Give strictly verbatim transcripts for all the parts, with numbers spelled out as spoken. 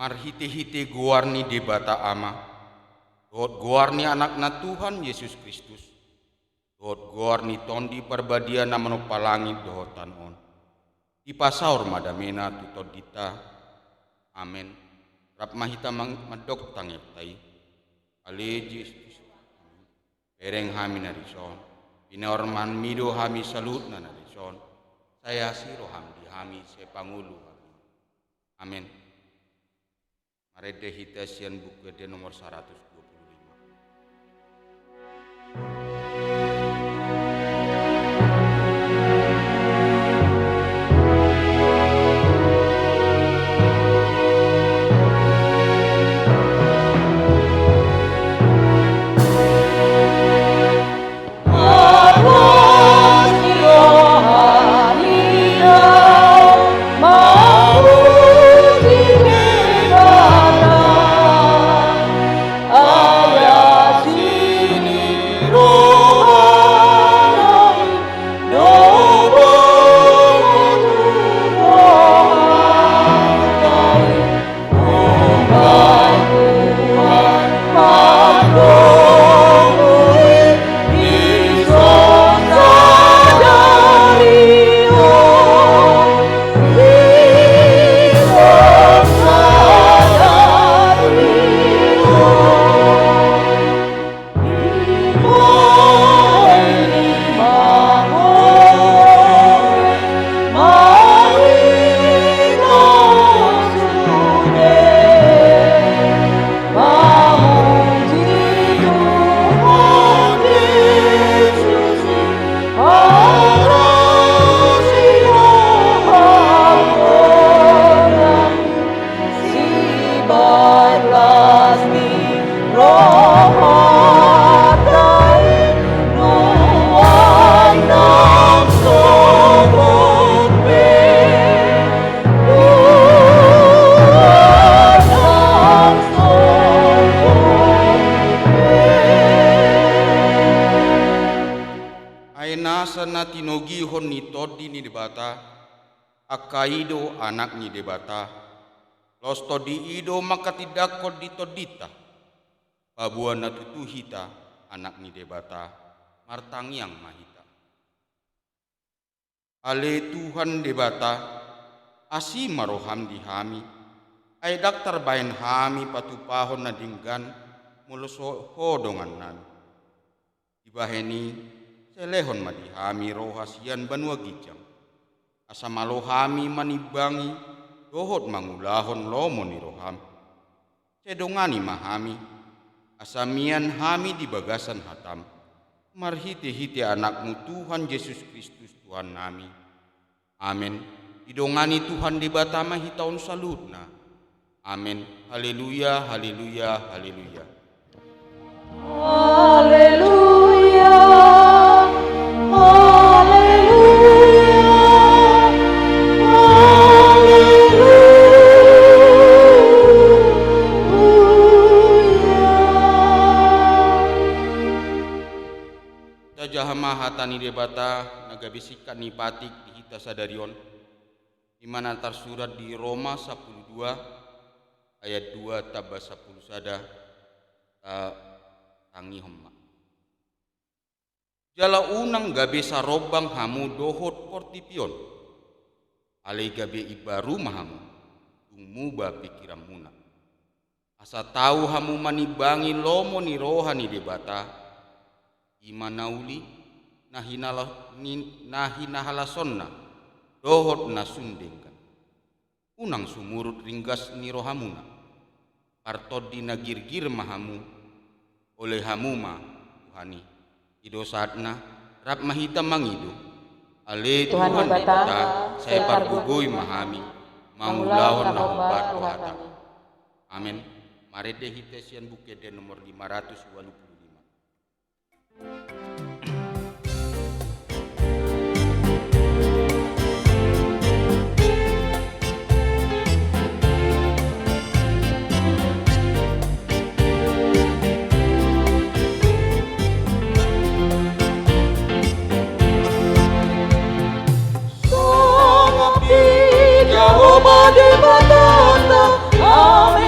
Marhite-hite goar ni Debata Ama, dohot goar ni Anakna Tuhan Jesus Kristus, dohot goar ni Tondi Parbadia na manompa langit dohot tano on, dipasaor ma damena tu tondinta. Amen. Rap ma hita mang-, mandok tangiangta i. Ale Jesus, bereng hami na dison, pinaor ma hami do hami saluhutna na dison, sai asi roham di hami, sai pangolu hami. Amen. Marende hita sian Buku Ende nomor saratus dua puluh lima. Ai nasa na tinogihon ni Tondi ni Debata, angka i do anak ni Debata, laos Tondi i do mangkatindangkon di tondinta, paboa na tutu hita anak ni Debata. Martangiang ma hita. Ale Tuhan Debata, asi ma roham di hami, ai ndang tarbahen hami patupahon na denggan molo so Ho dongannami. Dibahen i, sai lehon ma di hami roha sian banua ginjang, asa malo hami manimbangi dohot mangulahon lomo ni roham. Sai dongani ma hami, asa mian hami di bagasan hatam, marhite-hite Anakmu Tuhan Jesus Kristus Tuhannami. Amen. Didongani Tuhan Debata ma hita on saluhutna. Amen. Haleluya, haleluya, haleluya. Haleluya, haleluya, haleluya. Tajaha ma hata ni Debata na gabe singkat ni patik di hita sadari on, i ma na tarsurat di Roma sampulu dua ayat dua tamba sampulu sada. Ta-, tangihon ma. Jala unang gabe sarombang hamu dohot portibi on, alai gabe imbaru ma hamu, tung muba pingkiranmuna. Asa tau hamu manimbangi lomo ni roha ni Debata, i ma na uli, na hinala-, ni-, na hinahalasonna, dohot na sun denggan. Unang sumurut ringgas ni rohamuna. Partondi na girgir ma hamu, ole hamu ma Tuhan i. I do saatna, rap ma hita mangido. Ale Tuhan Debata, sai pargogoi ma hami, mangulahon na hombar tu hataMi. Amen. Marende hita sian Buku Ende nomor lima ratus ualu pulu lima. Songon i Jahowa Debatanta, amen.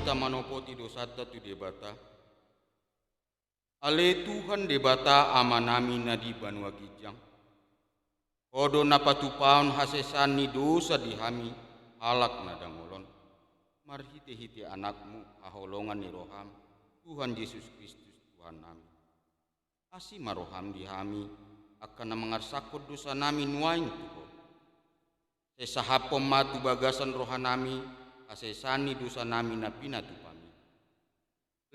Hita manopoti dosanta tu Debata. Ale Tuhan Debata Amanami na di banua ginjang, Ho do na patupahon hasesaan ni dosa di hami halak na dangol on, marhitehite Anakmu haholongan ni roham, Tuhan Jesus Kristus Tuhannami. Asi ma roham di hami, angka na mangarsakhon dosanami nuaeng tu Ho. Sai sahaphon ma tu bagasan rohanami hasesaan ni dosanami na pinatupami.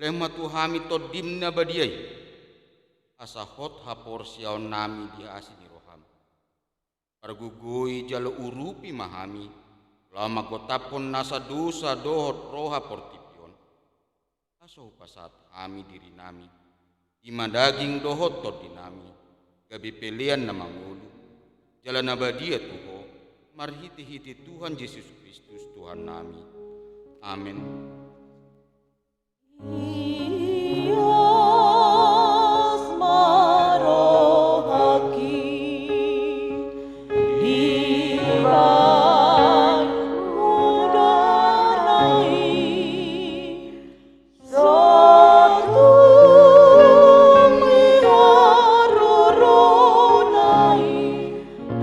Lehon ma tu hami Tondim na badia i, asa hot haporseaonnami di asi ni roham. Pargogoi jala urupi ma hami, laho manggotaphon nasa dosa dohot roha portibi on. Asa hupasahat hami dirinami, i ma daging dohot tondinami, gabe pelean na mangolu, jala na badia tu Ho, marhitehite Tuhan Jesus Kristus Tuhannami. Amen. Ias ma rohangki di bangunan i, sahat tu harorona i,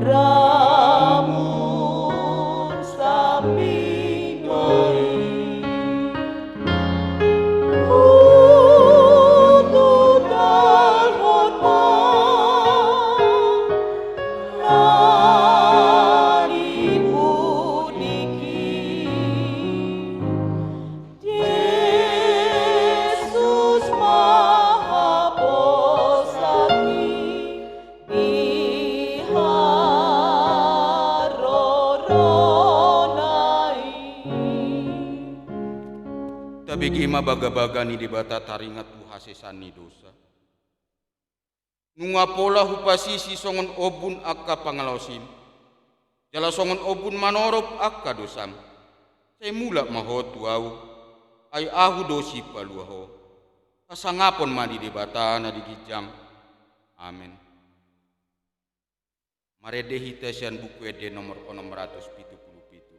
ramun sambing ma i. Hututalhon ma na di pudingki. Jesus ma haposanki di harorona i. Tabege ma bagabaga ni Debata taringot tu hasesaan ni dosa. Nunga pola hupasisi songon ombun angka pangalaosim, jala songon ombun manorop angka dosam, sai mulak ma Ho tu ahu, ai ahu do sipalua Ho. Hasangapon ma di Debata na di ginjang. Amen. Marende hita sian Buku Ende nomor onom ratus pitu pulu pitu.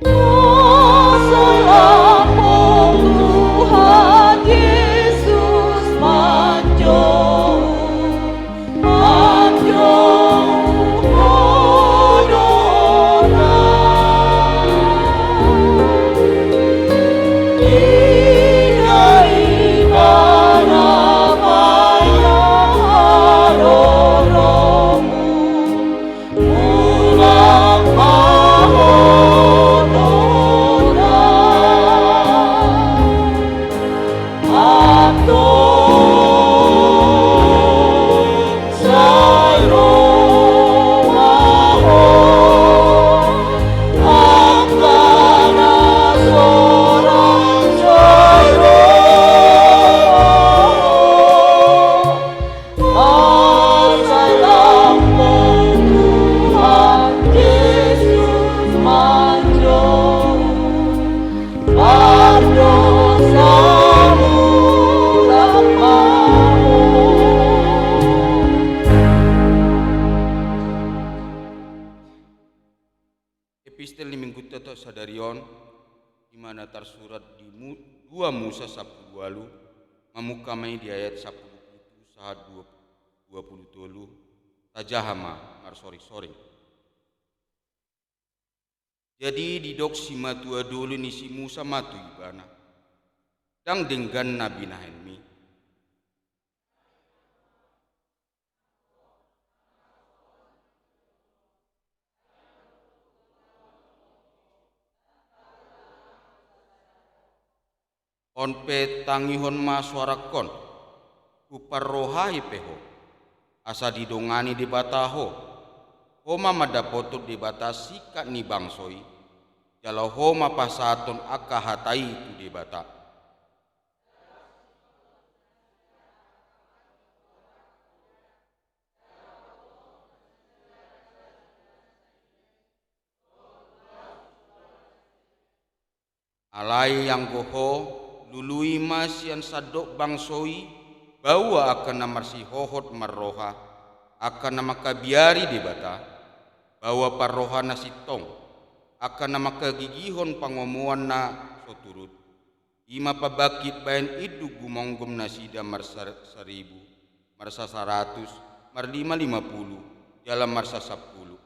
Asa lambung Tuhan Jesus manjou, pardosa mulak ma Ho. Epistel ni Minggunta sadari on, i ma na tarsurat di Mu-, dua Musa sampulu ualu, mamungka ma i di ayat sampulu pitu sahat dua, dua pulu tolu, tajaha ma marsoringsoring. Jadi didok simatua doli ni si Musa ma tu ibana, ndang denggan na binahenmi. On pe tangihon ma soarangkon, huparrohai pe ho, asa didongani Debata ho. Ho ma mandapothon Debata singkat ni bangso i, jala ho ma pasahathon angka hata i tu Debata. Alai anggo ho, lului ma sian sandok bangso i, baoa angka na marsihohot marroha, angka na mangkabiari Debata, baoa parrohana sintong, angka na manghagigihon pangomoan na so turut. I ma pambangkit bahen induk gumomgom nasida marsasaribu, marsasaratus, marlimalima pulu, jala marsasampulu.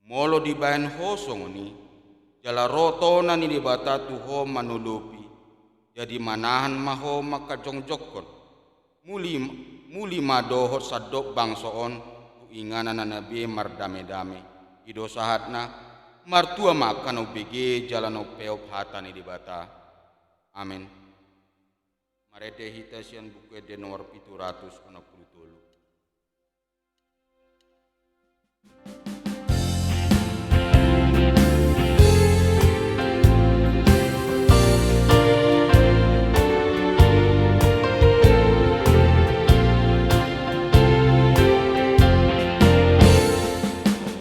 Molo dibahen ho songon i, jala ro tona ni Debata tu ho manolopi, jadi manahan ma ho mangkajongjongkon. Muli, muli ma dohot sandok bangso on tu inganan na be mardamedame. I do sahatna, martua ma angka na umbege jala na umpeop hata ni Debata. Amen. Marende hita sian Buku Ende nomor pitu ratus onom pulu tolu.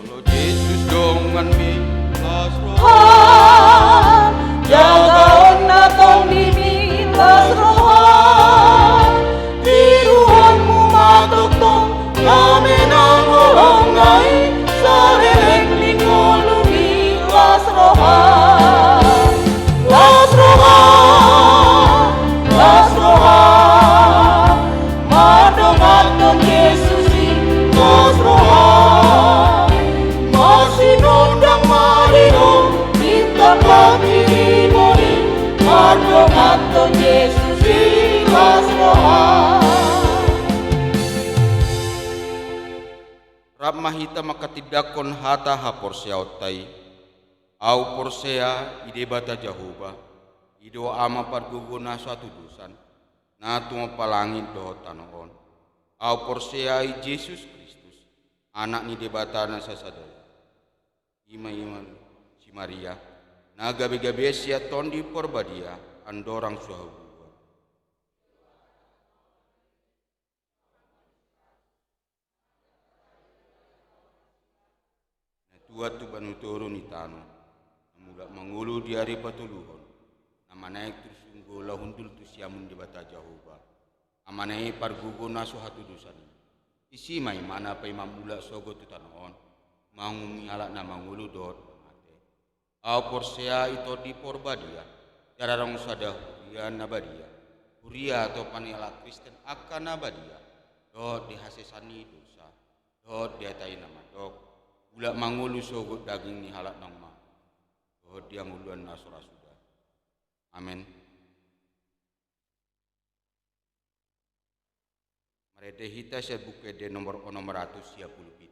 Molo Jesus donganmi, las roha. Jagaonna tondimi, las roha. Tiruonmu ma tongtong, dame nang holong na i, saleleng ni ngolumi, las roha. Las roha, las roha. Mandongankon Jesus i, las roha. Masinondang ma di ho, minta pangkirimon i, mardongankon Jesus i, las roha. Rap ma hita manghatindanghon hata haporseaonta i. Ahu porsea di Debata Jahowa, i do Ama pargogo na so hatudosan, na tumompa langit dohot tano on. Ahu porsea di Jesus Kristus, Anak ni Debata na sasada i. I ma, i ma si Maria, na gabegabean sian Tondi Porbadia, andorang so hauduan. Na tuat tu banu toru ni tano, na mulak mangolu di ari patoluhon, na manaek tu surgo laho hundul tu siamun Debata Jahowa, Amana i pargogo na so hatudosan i. Disi ma Imana paima mulak sogot tu tano on, manguhumi halak na mangolu dohot na mate. Ahu porsea di Tondi Porbadia, jala adong sada huria na badia, huria atopan ni halak Kristen angka na badia, dohot di hasesaan ni dosa, dohot di hata i na mandok, mulak mangolu sogot daging ni halak naung mate, dohot di hangoluan na so ra suda. Amen. Marende hita sian Buku Ende nomor onom ratus sia pulu pitu.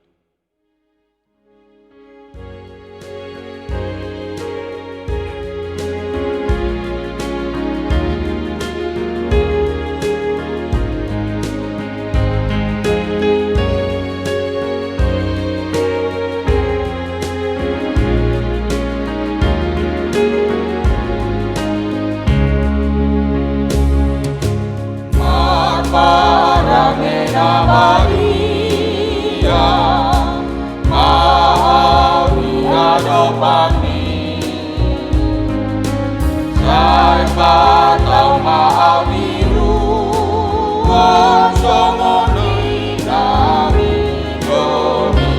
Marparange na badia ma ahu di adopanMi. Sai patau ma ahu di ruang songon i na nidomi.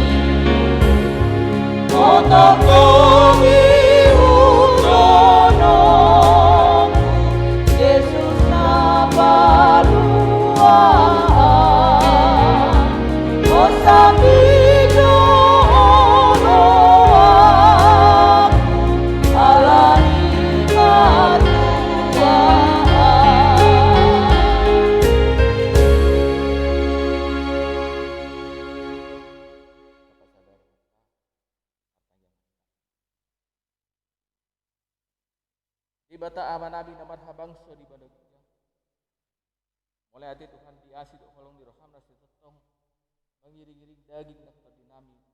Tongtong ihut on, Jesus na palua. Hosang di jolo ahu, ala ni katuaan. Debata Amanami na marhabangsa di banua ginjang. Mauliate Tuhan di asi dohot holong ni roham na sai tongtong mangiringiring daging nang tondinami. Di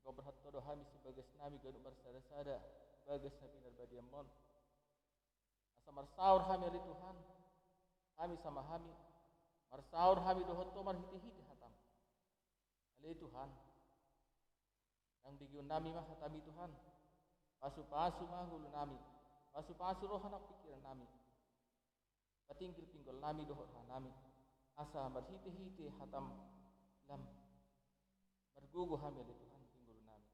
Paborhat Ho do hami sian bagas nami ganup marsada-sada di bagas hami na badiam on. Asa marsaor hami ale Tuhan, hami sama hami, marsaor hami dohot Ho marhite-hite hataM. Ale Tuhan, nang begeon nami ma hataMi Tuhan, pasu-pasu ma ngolu nami, pasu-pasu roha nang pingkiran nami. Patinggil pinggol nami dohot roha nami, asa marhite-hite hataM lam margogo hami ale Tuhan di ngolu nami.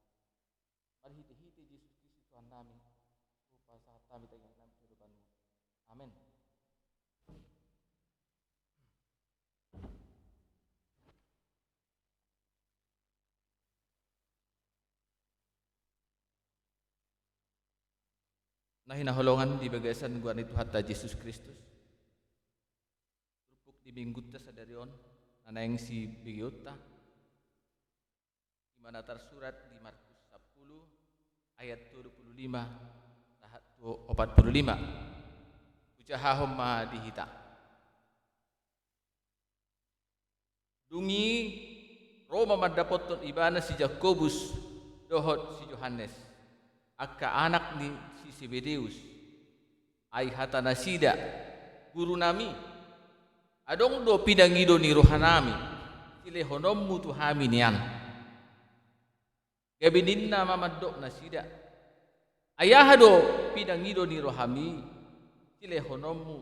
Marhite-hite Jesus Kristus Tuhan nami, hupasahat hami tangiang nami tu adopanMu. Amen. Na hinaholongan di bagasan goar ni Tuhanta Jesus Kristus, turpuk di minggunta sadari on, na naeng sibegeonta, i ma na tarsurat di Markus sampulu ayat tolu pulu lima sahat tu opat pulu lima. Hujahahon ma di hita. Dung i ro ma mandapothon Ibana si Jakobus dohot si Johannes, angka anak ni si Sebedeus. Ai hata nasida, Guru nami, adong do pinangido ni roha nami silehononMu tu hami nian. Gabe ninna ma mandok nasida, ai aha do pinangido ni rohaMi silehononMu,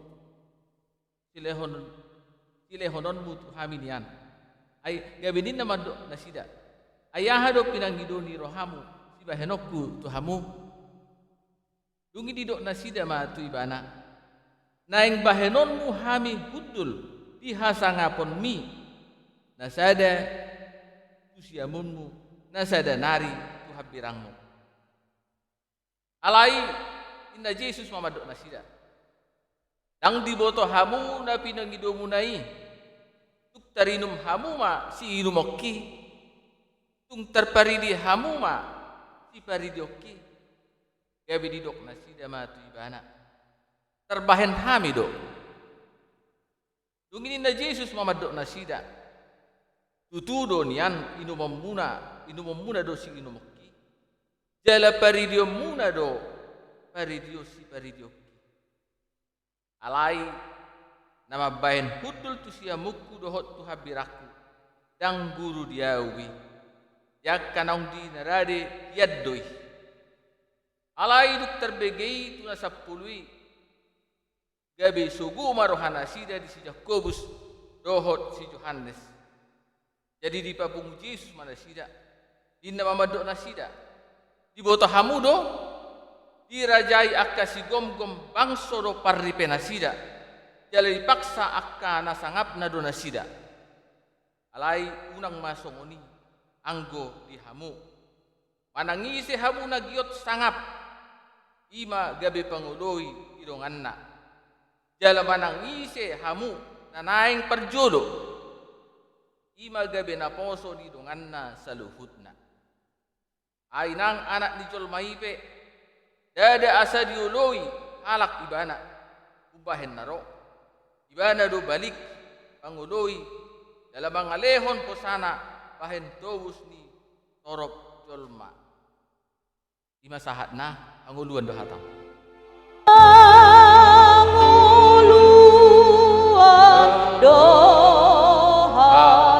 silehon-, silehononMu tu hami nian? Ai gabe ninna mandok nasida, ai aha do pinangido ni rohaMu sibahenonku tu hamu? Dung i didok nasida ma tu Ibana, naeng bahenonMu hami hundul di hasangaponMi, na sada tu siamunMu, na sada nari tu hambirangMu. Alai ninna Jesus ma mandok nasida, ndang diboto hamu na pinangidomuna i. Tung tarinum hamu ma siinumongki, tung tarparidi hamu ma siparidionki. Gabe didok nasida ma tu Ibana, tarbahen hami do. Dung i ninna Jesus ma mandok nasida, tutu do nian inumonmuna, inumonmuna do siinumongki, jala paridionmuna do paridion siparidionki. Alai na mambahen hundul tu siamunku dohot tu hambirangku, ndang guru di ahu i, di angka naung di na rade hian do i. Alai dung tarbege i tu na sampulu i, gabe sogo ma roha nasida di si Jakobus dohot si Johannes. Jadi dipapungu Jesus ma nasida, ninna ma mandok nasida, diboto hamu do, dirajai angka sigomgom bangso do parripe nasida, jala dipaksa angka na sangapna do nasida. Alai unang ma songon i anggo di hamu. Manang ise hamu na giot sangap, i ma gabe pangoloi di donganna. Jala manang ise hamu na naeng parjolo, i ma gabe naposo di donganna saluhutna. Ai nang Anak ni jolma i pe, ndada asa dioloi halak Ibana umbahen na ro. Ibana do balik pangoloi, jala mangalehon hosana bahen tobus ni torop jolma. I ma sahatna, hangoluan do hataM. Hangoluan do hataM.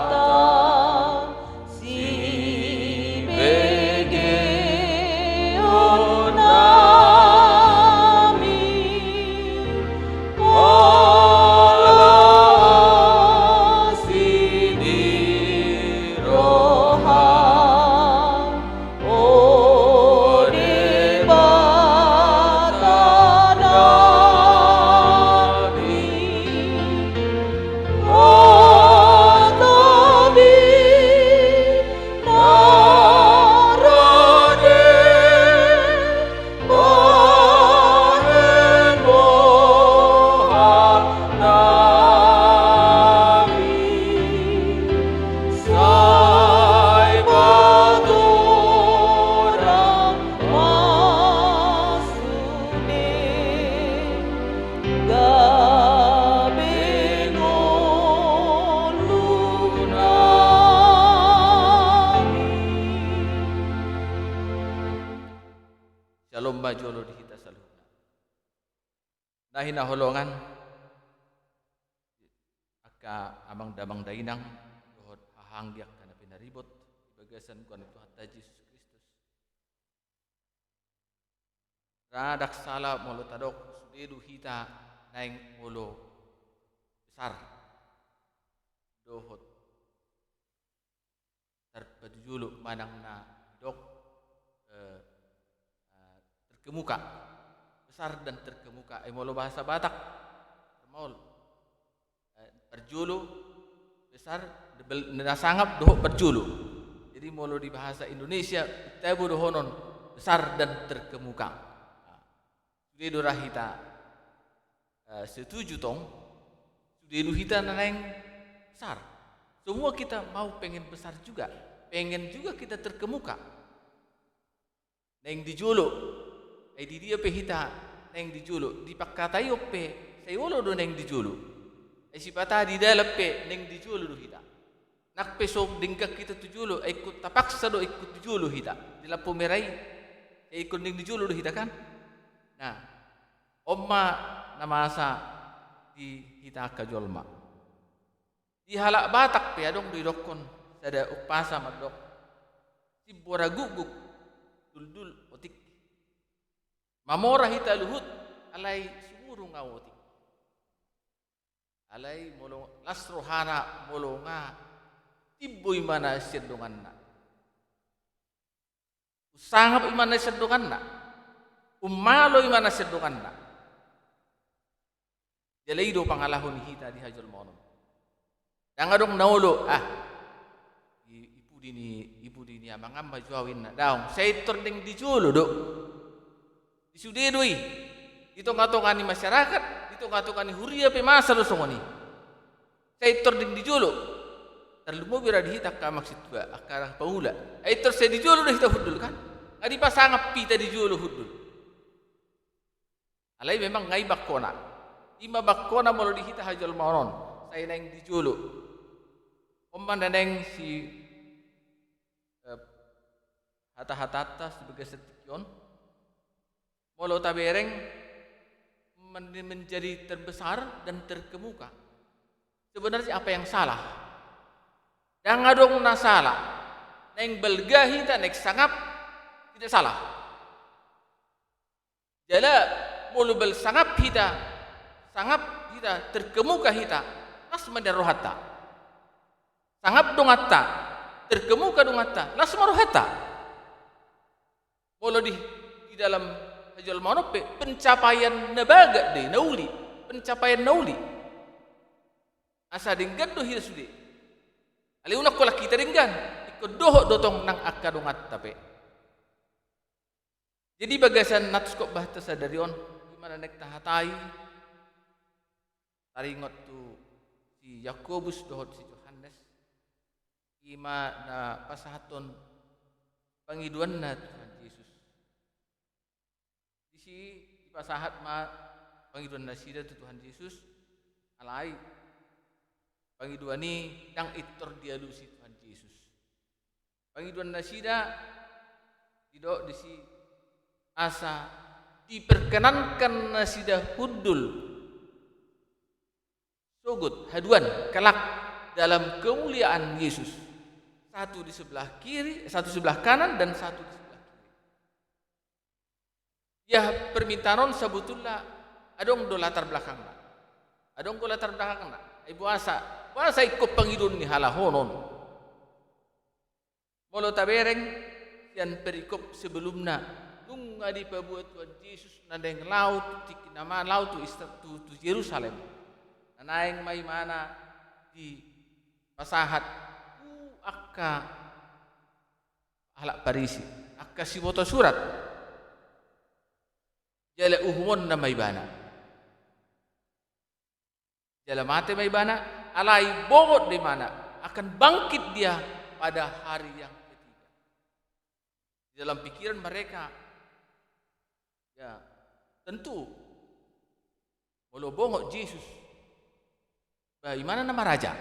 Jolo di hita saluhutna. Na hinaholongan, angka amang damang dainang, dohot haha anggi angka na pinaribot di bagasan goar ni Tuhanta Jesus Kristus. Ndang sala molo tadok sude do hita naeng molo besar dohot tarpajolo manang na didok, eh, eh, terkemuka. Besar dan terkemuka. Eh, molo bahasa Batak, maol. Eh, parjolo, besar, bel-, na sangap dohot parjolo. Jadi molo di bahasa Indonesia, tabo dohonon besar dan terkemuka. Nah, sude do ra hita, eh, setuju tong, sude do hita na naeng besar. Semua kita mau pengen besar juga, pengen juga kita terkemuka. Naeng di jolo. Ai di dia pe hita naeng di jolo, di pangkataion pe, sai olo do naeng di jolo. Ai sipata di dalan pe naeng di jolo do hita. Nang pe so denggan hita tu jolo, ai ingkon tapaksa do ingkon tu jolo hita. Di lampu merah i, ai ingkon naeng di jolo do hita kan? Nah, on ma na masa di hita angka jolma. Di halak Batak pe adong do didokkon sada umpasa mandok, simbora gukguk, duldul otik. Mamora hita luhut, alai sumurung au otik. Alai molo las rohana, molo nga, timbo imana sian donganna. Unsangap imana sian donganna. Ummalo imana sian donganna. Jala i do pangalaho ni hita di hajolmaon on. Ndang adong na olo, ah. I, i pudi ni, i pudi ni amang an ma jo au inna. Daong, sai tor naeng di jolo do. Di sude do i. Di tongatonga ni masyarakat, di tongatonga ni huria pe masa do songon i. Sai tor naeng di jolo. Tarlumobi ra di hita angka amang sintua, angka na paula. Ai tor sai di jolo do hita hundul kan? Nga dipasangap hita di jolo hundul. Alai memang nga i bangkona. I ma bangkona molo di hita hajolmaon on. Sai naeng di jolo. On ma na naeng si, eh, hata-hatanta di bagasan tingki on. Molo tabereng men-, menjadi terbesar dan terkemuka. Sebenarnya apa yang salah? Ndang adong na sala. Naeng balga hita, naeng sangap, tidak salah. Jala molo bal sangap hita, sangap hita, terkemuka hita, las ma nian rohanta. Sangap donganta, terkemuka donganta, las ma rohanta. Molo di, di dalam hajolmaon on pe, pencapaian na bagak do i, na uli, pencapaian na uli. Asa denggan do hita sude. Alai unang holan hita denggan, ingkon dohot do tong nang angka donganta pe. Jadi bagasan na tung so hobahanta sadari on, i ma na naeng tahatai, taringot tu si Jakobus dohot si Johannes, i ma na pasahathon pangidoanna Tuhan Jesus. Disi dipasahat ma pangidoan nasida tu Tuhan Jesus, alai pangidoan i ndang pintor dialusi Tuhan Jesus. Pangidoan nasida didok disi asa diperkenankan nasida hundul sogot haduan kelak dalam kemuliaan Yesus. Satu di sebelah kiri, satu sebelah kanan dan satu di sebelah kiri. Ya, permintaan on sabotulna adong do latar belakangna. Adong do latar belakangna. Ai boasa, boasa ingkon pangidoan ni halak on. Molo tabereng sian perikop sebelumna, nunga dipaboa Tuhan Jesus na naeng laho tu tingki na ma-, laho tu Isra-, tu, tu Jerusalem. Na naeng ma imana dipasahat tu angka halak Parisi, angka siboto surat. Jala uhumonna ma ibana. Jala mate ma ibana, alai bongot do imana, akan bangkit dia pada hari yang ketiga. Di dalam pikiran mereka, ya, tentu, molo bongot Jesus, ba imana nama raja.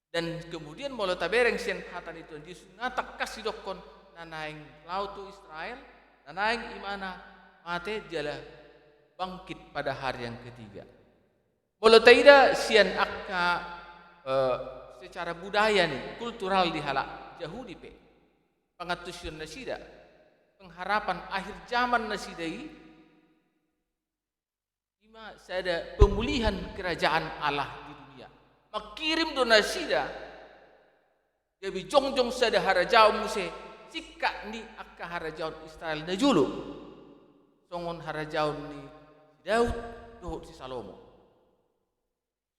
Dan kemudian molo tabereng sian hata ni Tuhan Jesus, na tangkas didokkon na naeng laho tu Israel, Na naeng imana mate jala bangkit pada hari yang ketiga. Molo taida sian angka, eh, secara budaya ni, kultural di halak Jahudi pe, pangantusion nasida, pengharapan akhir zaman nasida i, ima sada pemulihan kerajaan Allah di dunia. Mangkirim do nasida gabe jongjong sada harajaon muse, singkat ni angka harajaon Israel na jolo, songon harajaon ni si Daud dohot si Salomo.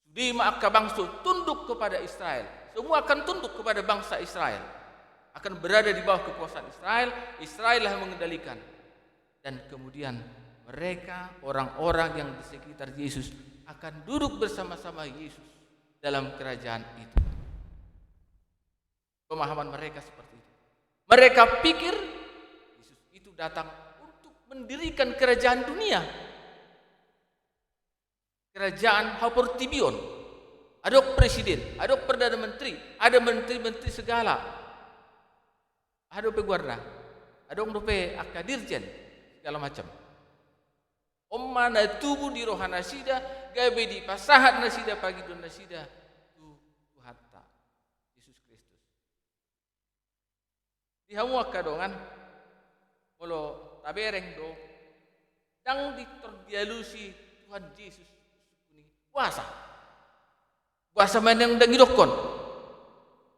Sude ma angka bangso tunduk kepada Israel. Semua akan tunduk kepada bangsa Israel. Akan berada di bawah kekuasaan Israel. Israel lah mengendalikan. Dan kemudian mereka, orang-orang yang di sekitar Yesus, akan duduk bersama-sama Yesus dalam kerajaan itu. Pemahaman mereka seperti itu. Mereka pikir Yesus itu datang untuk mendirikan kerajaan dunia. Kerajaan haportibi on. Adong presiden, adong perdana menteri, ada menteri-menteri segala. Adong pe goarna, adong dope angka dirjen, segala macam. On ma na tubu di roha nasida, gabe dipasahat nasida, pangidoan nasida tu Tuhanta Yesus Kristus. Di hamu angka dongan, molo tabereng do, ndang pintor dialusi Tuhan Jesus puasa. Puasa ma na ndang didokkon.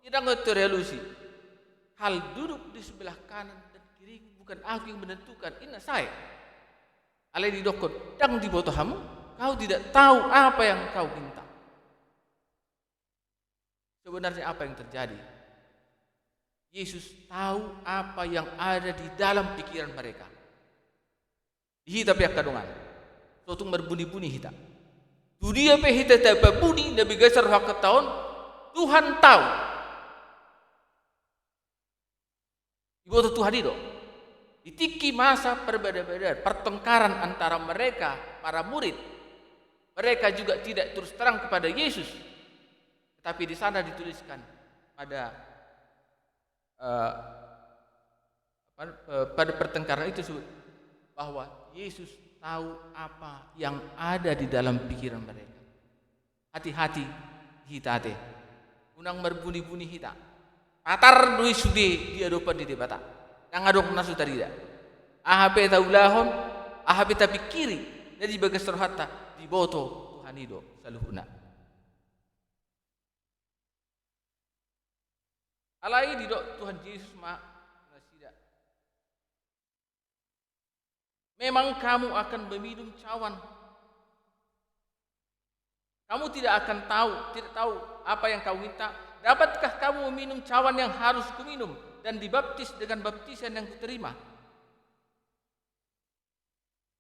Ia ndang pintor dialusi. Hal duduk di sebelah kanan dan kiriku bukan aku yang menentukan, inna sae. Alai didokkon, ndang diboto hamu, kau tidak tahu apa yang kau minta. Sebenarnya apa yang terjadi? Yesus tahu apa yang ada di dalam pikiran mereka. Di hita pe angka dongan, so tung marbuni-buni hita. Tu dia pe hita tapabuni na bagasan rohanta on, Tuhan tahu. Diboto Tuhan i do. Di tingki masa perbada-badaan, pertengkaran antara mereka, para murid, mereka juga tidak terus terang kepada Yesus. Tetapi di sana dituliskan pada, eh, apa, eh, pada pertengkaran itu disebut bahwa Yesus tahu apa yang ada di dalam pikiran mereka. Hati-hati hita ate. Unang marbuni-buni hita. Patar do i sude di adopan ni Debata. Ndang adong na so tarida. Aha pe taulahon, aha pe tapingkiri, na di bagas rohanta, diboto Tuhan i do saluhutna. Alai didok Tuhan Jesus ma nasida. Memang kamu akan meminum cawan. Kamu tidak akan tahu, tidak tahu apa yang kamu minta. Dapatkah kamu meminum cawan yang harus kuminum dan dibaptis dengan baptisan yang kuterima?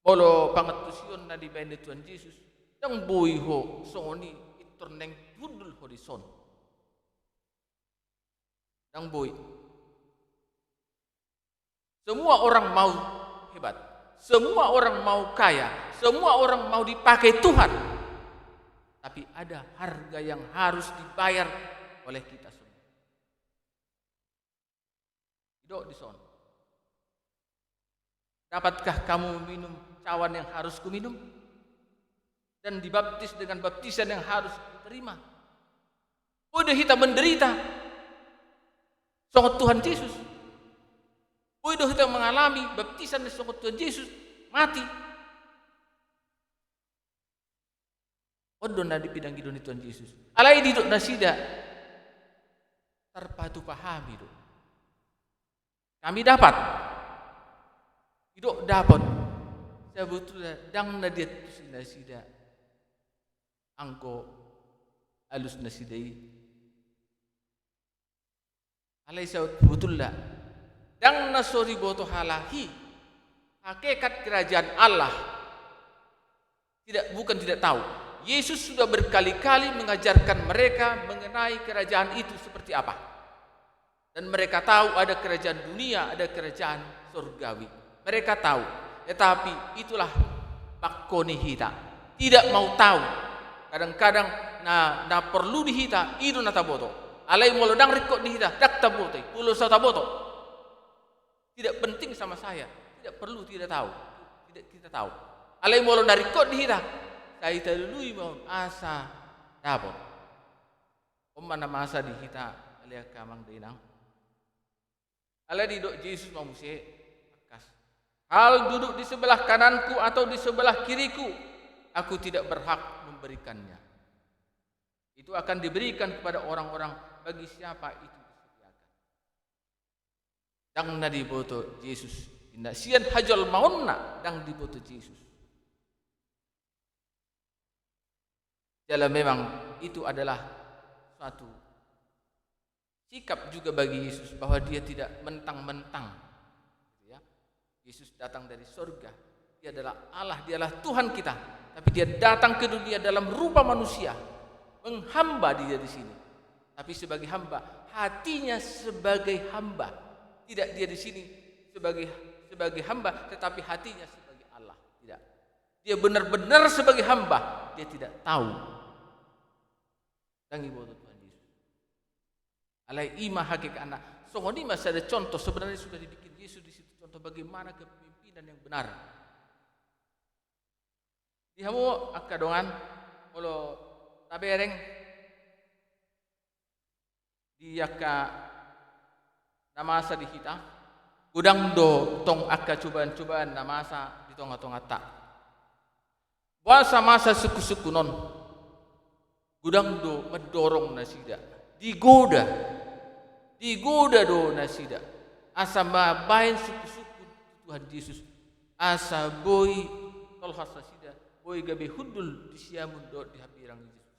Molo pangantusion na dibaen ni Tuhan Jesus, ndang boi ho songon i pintor naeng hundul ho dison. Ndang boi. Semua orang mau hebat. Semua orang mau kaya. Semua orang mau dipakai Tuhan. Tapi ada harga yang harus dibayar oleh kita semua. Didok dison. Dapatkah kamu minum cawan yang harus kuminum? Dan dibaptis dengan baptisan yang harus kuterima? Boi do hita menderita songon Tuhan Jesus? Boi do hita mengalami baptisan songon Tuhan Jesus? Mati. On do na dipinangido ni Tuhan Jesus. Alai didok nasida, tarpatupa hami do. Kami dapat. Didok dapat. Sebetulna ndang na diantusi nasida anggo alus nasida i. Alai sebetulna ndang na so diboto halak i hakikat kerajaan Allah. Tidak, bukan tidak tahu. Yesus sudah berkali-kali mengajarkan mereka mengenai kerajaan itu seperti apa. Dan mereka tahu ada kerajaan dunia, ada kerajaan surgawi. Mereka tahu. Tetapi itulah pangko ni hita. Tidak mau tahu. Kadang-kadang na, na porlu di hita, i do na taboto. Alai molo ndang ringkot di hita, ndang taboto i. Pola so taboto. Tidak penting sama saya. Tidak perlu kita tahu. Tidak kita tahu. Alai molo na ringkot di hita, sai talului ma on asa dapot. On ma na masa di hita, ale angka amang dohot inang. Alai didok Jesus ma muse, tangkas: Hal duduk di sebelah kananku atau di sebelah kiriku, aku tidak berhak memberikannya. Itu akan diberikan kepada orang-orang bagi siapa itu disediakan. Ndang na diboto Jesus. Inna sian hajolmaonna ndang diboto Jesus. Jala memang itu adalah suatu sikap juga bagi Yesus, bahwa dia tidak mentang-mentang, gitu ya. Yesus datang dari sorga, dia adalah Allah, dialah Tuhan kita, tapi dia datang ke dunia dalam rupa manusia, menghamba dia di sini. Tapi sebagai hamba, hatinya sebagai hamba. Tidak dia di sini sebagai, sebagai hamba, tetapi hatinya sebagai Allah. Tidak. Dia benar-benar sebagai hamba, dia tidak tahu. Ndang diboto Tuhan Yesus. Alai i ma hakikatna. Songon i ma sada contoh, sebenarnya sudah dibikin Yesus di situ, contoh bagaimana kepemimpinan yang benar. Di hamu angka dongan, molo tabereng di angka na masa di hita, godang do tong angka cobaan-cobaan na masa di tonga-tonganta. Boasa masa sungkun-sungkun on? Godang do mandorong nasida. Digoda. Digoda do nasida. Asa mambahen sungkun-sungkun tu Tuhan Jesus. Asa boi tolhas nasida. Boi gabe hundul di siamun dohot di hambirang ni Jesus.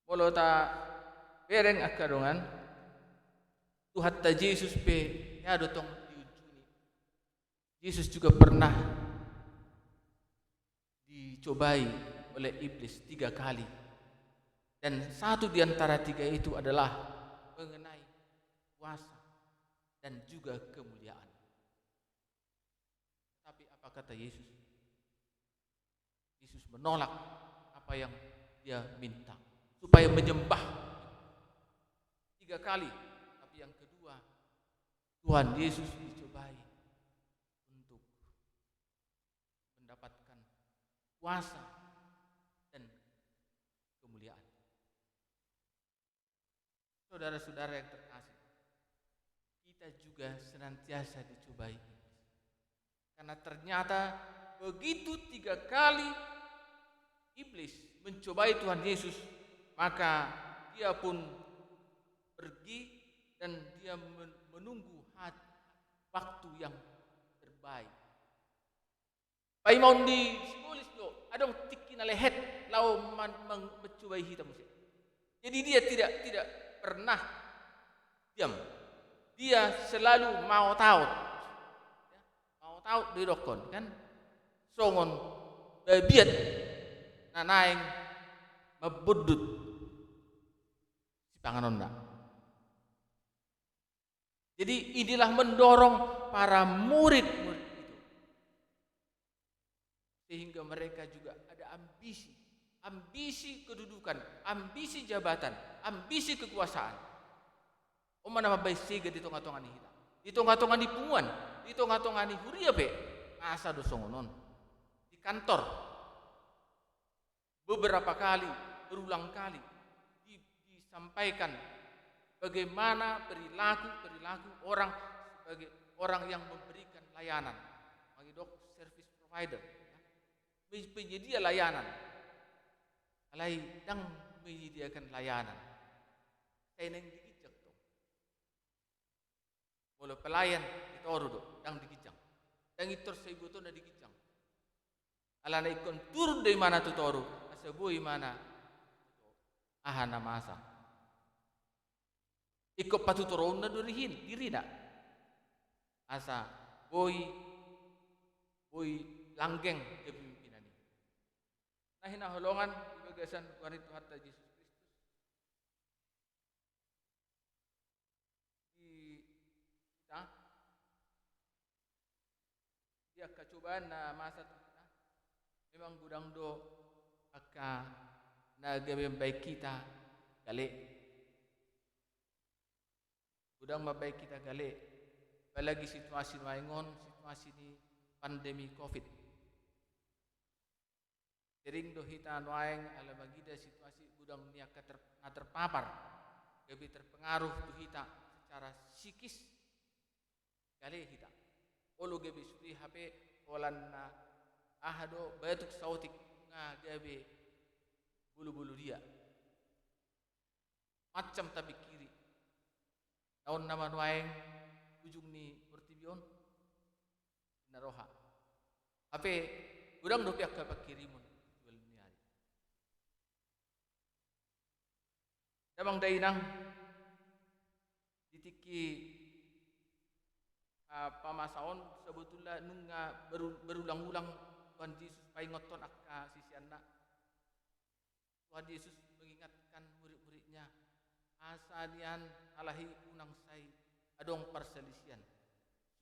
Molo tabereng angka dongan, Tuhanta Jesus pe hea do tong diunjuni. Jesus juga pernah dicobai oleh iblis tiga kali. Dan satu di antara tiga itu adalah mengenai kuasa dan juga kemuliaan. Tapi apa kata Yesus? Yesus menolak apa yang dia minta, supaya menyembah tiga kali. Tapi yang kedua, Tuhan Yesus dicobai untuk mendapatkan kuasa dan kemuliaan. Saudara-saudara yang terkasih, kita juga senantiasa dicobai iblis. Karena ternyata begitu tiga kali iblis mencobai Tuhan Yesus, maka dia pun pergi dan dia men-, menunggu hat-, waktu yang terbaik. Paima on di sibolis do, adong tingki na lehet laho man-, mang-, mencobai hita muse. Jadi dia tidak, tidak pernah diam. Dia selalu maot-aot. Ya, maot-aot do didokkon, kan? Songon babiat na naeng mambondut sipanganonna. Jadi inilah mendorong para murid-murid itu. Sehingga mereka juga ada ambisi. Ambisi kedudukan, ambisi jabatan, ambisi kekuasaan. On ma na mambahen sega di tonga-tonga ni hita. Di tonga-tonga ni punguan, di tonga-tonga ni huria pe. Masa do songon on. Di kantor. Beberapa kali, berulang kali di-, disampaikan bagaimana perilaku-perilaku orang sebagai orang yang memberikan layanan. Mangidok service provider, ya. Pe-, penyedia layanan. Alai ndang menyediakan layanan. Sai naeng di ginjang tong. Molo pelayan di toru do, ndang di ginjang. Ndang intor sai ibotona di ginjang. Alana ingkon turun do imana tu toru, asa boi imana aha na masa. Ingkon patutoroonna do dirihin-, dirina. Asa boi, boi langgeng kepemimpinan i. Na hinaholongan di bagasan goar ni Tuhanta Jesus Kristus. Di hita, di angka cobaan na masa tu hita, memang godang do angka na gabe mambahen hita gale. Godang mambahen hita gale. Apalagi situasi nuaeng on, situasi ni pandemi covid. Sering do hita nuaeng ala mangida situasi godang ni angka ter-, na terpapar, gabe terpengaruh tu hita secara psikis. Gale hita. Olo gabe sude hape holan na aha do, batuk saotik, nga gabe bolu-bolu dia. Macam tapingkiri. Na on nama nuaeng ujung ni portibi on? Na roha. Hape godang dope angka pangkirimon di ujung ni ari. Damang dainang, di tingki, ah, pamasa on, sebetulna nunga beru-, berulang-ulang Tuhan Jesus paingothon angka siseanna. Tuhan Yesus mengingatkan murid-muridnya, asa nian halahi unang sai adong parsalisian.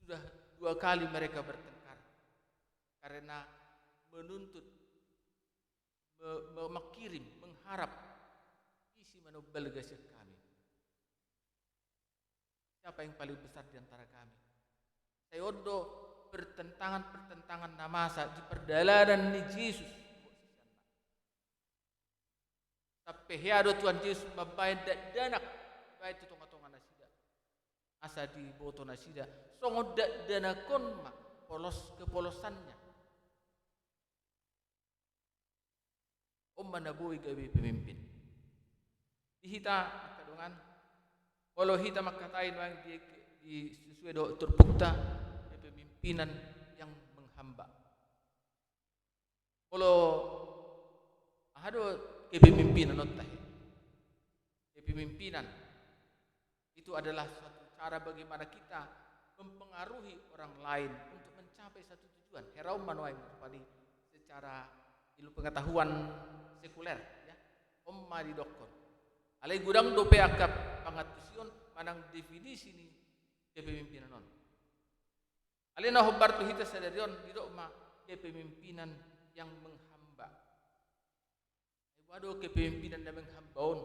Sudah dua kali mereka bertengkar karena menuntut, me-, me-, mengkirim, mengharap, ise ma na umbalga sian kami. Siapa yang paling besar di antara kami? Sai on do pertentangan-pertentangan na masa di pardalanan ni Jesus. Sampe hea do Tuhan Jesus mambaen dakdanak, baen tu tonga-tonga nasida. Asa diboto nasida, songon dakdanak on ma polos kepolosannya. On ma na boi gabe pemimpin. Di hita angka dongan, molo hita mangkatai nuaeng di, di sesuai dohot turpukta, kepemimpinan yang menghamba. Molo aha do kepemimpinan on tahe? Kepemimpinan itu adalah suatu cara bagaimana kita mempengaruhi orang lain untuk mencapai satu tujuan. Hera on ma nuaeng rupani secara ilmu pengetahuan sekuler, ya. On ma didokkon. Alai godang dope angka pangantusion manang definisi ni kepemimpinan on. Alai na hombar tu hita sadari on, didok ma kepemimpinan yang menghamba. Ai boha do kepemimpinan na menghamba on?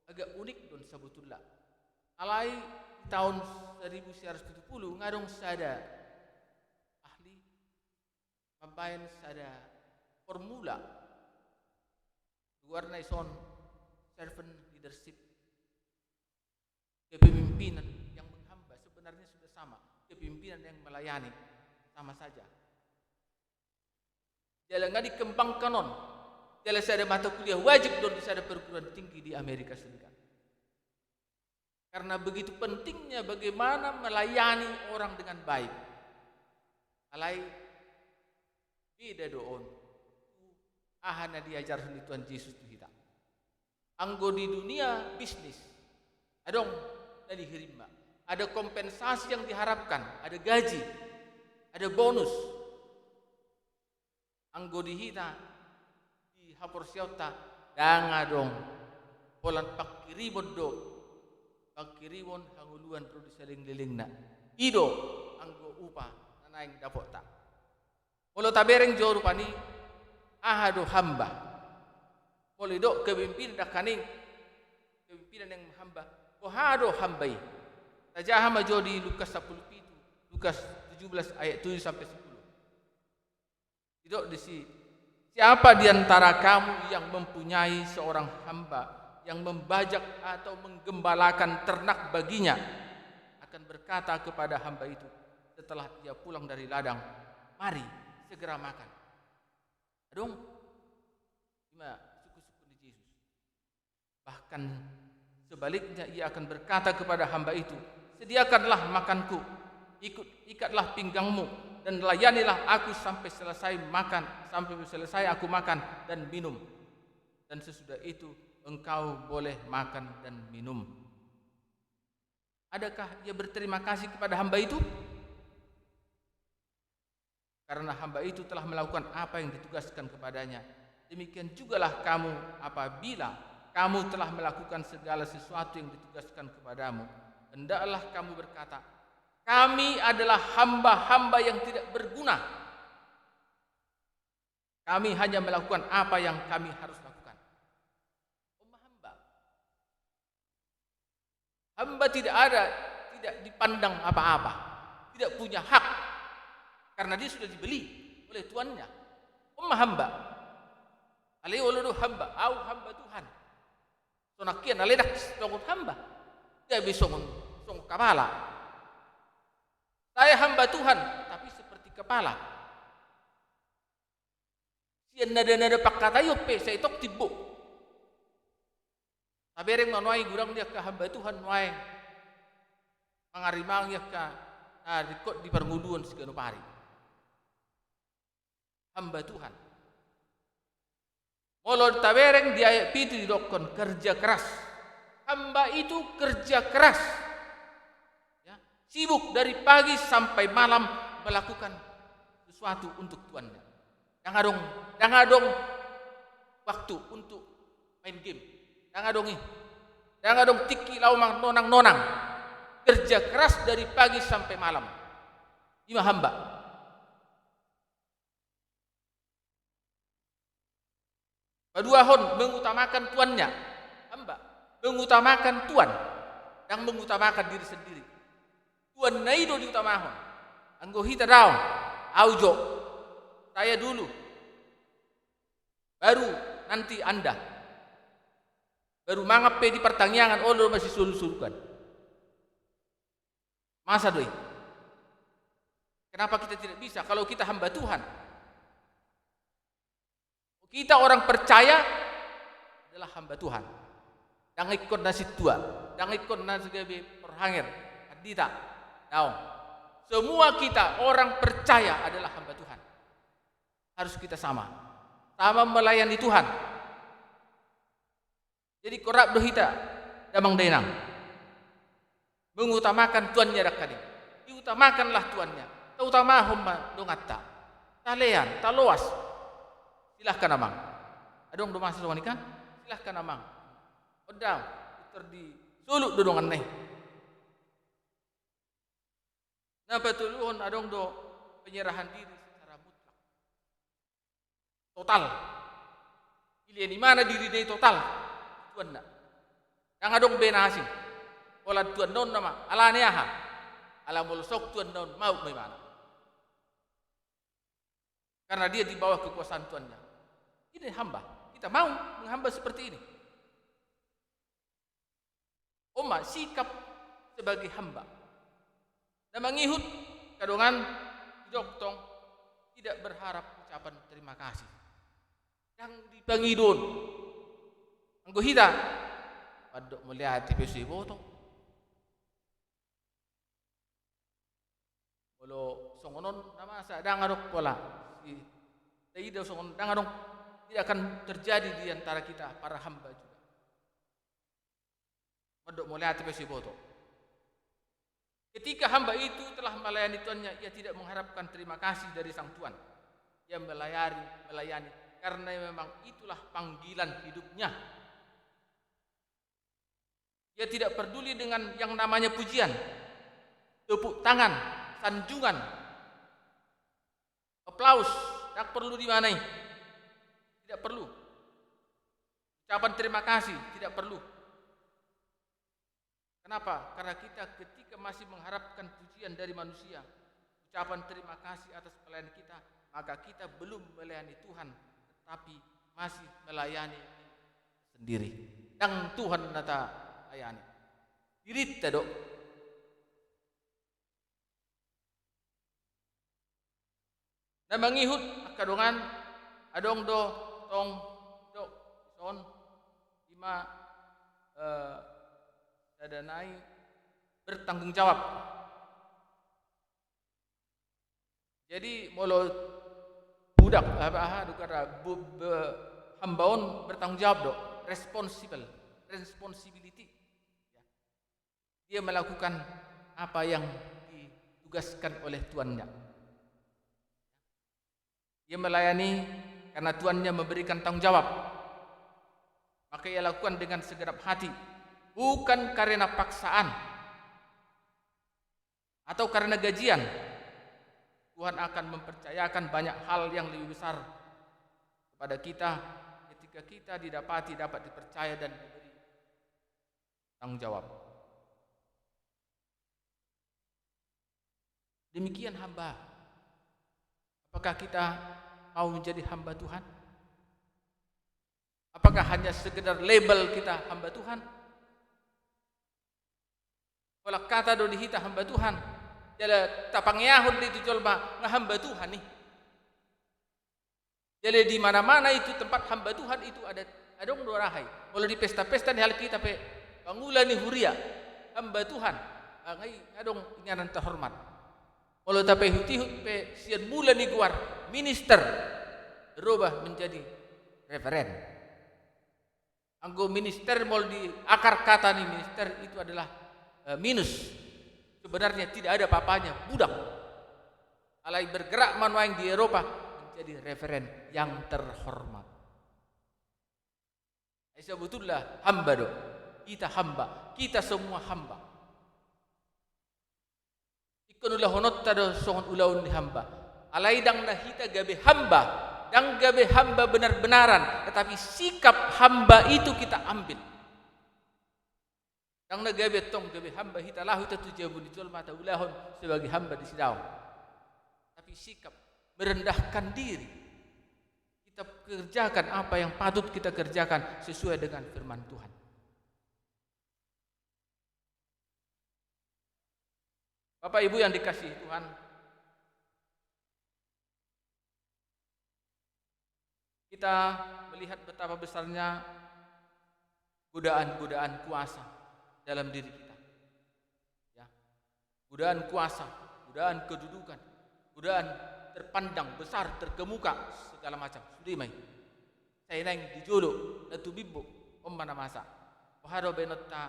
Agak unik do on sabotulna. Alai di taon seribu sembilan ratus tujuh puluh nga adong sada ahli mambaen sada formula. Goarna dison servant leadership. Kepemimpinan yang menghamba sebenarnya sudah sama. Kepemimpinan yang melayani sama saja. Jala nga dikembangkan on. Jala sada mata kuliah wajib do on di sada perguruan tinggi di Amerika Serikat. Karena begitu pentingnya bagaimana melayani orang dengan baik. Alai beda do on tu aha na diajarhon ni Tuhan Jesus tu hita. Anggo di dunia bisnis, adong na dihirimma. Ada kompensasi yang diharapkan, ada gaji, ada bonus. Anggo di hita, di haporseaonta, ndang adong. Holan pangkirimon do. Pangkirimon, hangoluan ro di salelenglelengna. I do anggo upa na naeng dapotta. Molo tabereng jo rupani, aha do hamba? Molo didok kepemimpinan, dangkaning, kepemimpinan yang menghamba. Boha do hamba i? Tajaha ma jo di Lukas sampulu pitu, Lukas tujuh belas ayat tujuh sampai sepuluh. Didok disi, siapa di antara kamu yang mempunyai seorang hamba yang membajak atau menggembalakan ternak baginya, akan berkata kepada hamba itu setelah ia pulang dari ladang, "Mari, segera makan"? Adong? Ima suku-suku ni Jesus. Bahkan sebaliknya, ia akan berkata kepada hamba itu, "Sediakanlah makanku, ikut, ikatlah pinggangmu, dan layanilah aku sampai selesai makan, sampai selesai aku makan dan minum. Dan sesudah itu engkau boleh makan dan minum." Adakah ia berterima kasih kepada hamba itu? Karena hamba itu telah melakukan apa yang ditugaskan kepadanya. Demikian jugalah kamu, apabila kamu telah melakukan segala sesuatu yang ditugaskan kepadamu, hendaklah kamu berkata, "Kami adalah hamba-hamba yang tidak berguna. Kami hanya melakukan apa yang kami harus lakukan." Hamba. Hamba tidak ada, tidak dipandang apa-apa, tidak punya hak, karena dia sudah dibeli oleh tuannya. On ma hamba. Alai olo do hamba, au hamba Tuhan. Sonang hian, alai ndang songon hamba. Gabe songon, songon kapala. Saya hamba Tuhan, tapi seperti kepala. Sian nada-nada pangkataion pe sai tong timbo. Tabereng ma nuaeng godang di angka hamba Tuhan nuaeng mangarimangi angka na ringkot di parngoluon siganup ari. Hamba Tuhan. Molo tabereng di ayat pitu didokkon kerja keras. Hamba itu kerja keras. Ya, sibuk dari pagi sampai malam melakukan sesuatu untuk tuannya. Ndang adong, ndang adong waktu untuk main game. Ndang adong i. Ndang adong tingki laho manonang-nonang. Kerja keras dari pagi sampai malam. I ma hamba. Paduahon, mengutamakan tuannya. Hamba mengutamakan tuan, ndang mengutamakan diri sendiri. Tuanna i do diutamahon. Anggo hita daong, au jo, saya dulu, baru nanti Anda. Baru mangan pe di partangiangan, olo do masisolu-soluan. Masa do i? Kenapa kita tidak bisa kalau kita hamba Tuhan? Kita orang percaya adalah hamba Tuhan. Ndang ingkon na sintua, ndang ingkon na gabe parhanger, pandita. Daong. Semua kita orang percaya adalah hamba Tuhan. Harus kita sama. Sama melayani Tuhan. Jadi, rap do hita, damang dainang, mengutamakan tuannya, dangkaning. Diutamakanlah tuannya. Tautamahon ma donganta. Talean, taloas. Silahkan, Amang. Adong do masa songon i kan? Silahkan, Amang. On da, pintor disolu do donganna i. Na patoluhon, adong do penyerahan diri secara mutlak. Total. Dilean ibana dirina i total. Tuanna. Ndang adong be na asing. Holan tuanna on nama. Alani aha? Ala molo songon tuanna on, maup ma ibana. Karena dia di bawah kekuasaan tuannya. Ini hamba. Kita mau menghamba seperti ini. On ma sikap sebagai hamba. Na mangihut, angka dongan, didok tong, tidak berharap ucapan terima kasih. Ndang dipangido on. Anggo hita, pandok mauliate pe so diboto. Molo songon on na masa, ndang adong pola. Si, taida songon, ndang adong, tidak akan terjadi di antara kita para hamba juga. Mandok mauliate pe so diboto. Ketika hamba itu telah melayani tuannya, ia tidak mengharapkan terima kasih dari sang tuan. Ia melayani, melayani karena memang itulah panggilan hidupnya. Ia tidak peduli dengan yang namanya pujian, tepuk tangan, sanjungan, aplaus, tidak perlu di mana i. Tidak perlu. Ucapan terima kasih tidak perlu. Kenapa? Karena kita ketika masih mengharapkan pujian dari manusia, ucapan terima kasih atas pelayanan kita, maka kita belum melayani Tuhan, tetapi masih melayani sendiri. Ndang Tuhan na talayani. Dirinta do. Na mangihut, angka dongan, adong do tong, do, son, ima, eh, sada nai bertanggung jawab. Jadi, molo budak, apa, aha, dukara, bu-, be-, hamba on bertanggung jawab do, responsible, responsibility. Ya. Dia melakukan apa yang ditugaskan oleh tuannya. Dia melayani karena tuannya memberikan tanggung jawab. Maka ia lakukan dengan segenap hati, bukan karena paksaan atau karena gajian. Tuhan akan mempercayakan banyak hal yang lebih besar kepada kita ketika kita didapati, dapat dipercaya dan diberi tanggung jawab. Demikian hamba. Apakah kita mau menjadi hamba Tuhan? Apakah hanya sekedar label kita hamba Tuhan? Holan hata do di hita hamba Tuhan. Jala tapangeahon do i tu jolma nga hamba Tuhan i. Jala di mana-mana itu tempat hamba Tuhan itu ada, adong do raha i. Molo di pesta-pesta ni halak hita pe, pangula ni huria, hamba Tuhan, nga i adong inganan terhormat. Molo tapaihut-ihut pe sian mula ni goar minister, berubah menjadi reveren. Anggo minister, molo di akar kata ni minister itu adalah, eh, minus. Sebenarnya tidak ada apa-apanya, budak. Alai bergerak ma nuaeng di Eropa menjadi reveren yang terhormat. Ai sebetulna hamba do. Hita hamba. Kita semua hamba. Ingkon ulahononta do songon ulaon ni hamba. Alai ndang na hita gabe hamba, ndang gabe hamba benar-benaran, tetapi sikap hamba itu kita ambil. Ndang na gabe tong gabe hamba hita laho hita tu jabu ni jolma taulahon sebagai hamba di sidaon. Tapi sikap merendahkan diri. Kita kerjakan apa yang patut kita kerjakan sesuai dengan firman Tuhan. Bapak Ibu yang dikasihi Tuhan, kita melihat betapa besarnya godaan-godaan kuasa dalam diri kita. Ya. Godaan kuasa, godaan kedudukan, godaan terpandang besar, terkemuka, segala macam. Sude ma i. Sai naeng di jolo, na tu bimbo, on ma na masa. Boha do baenonta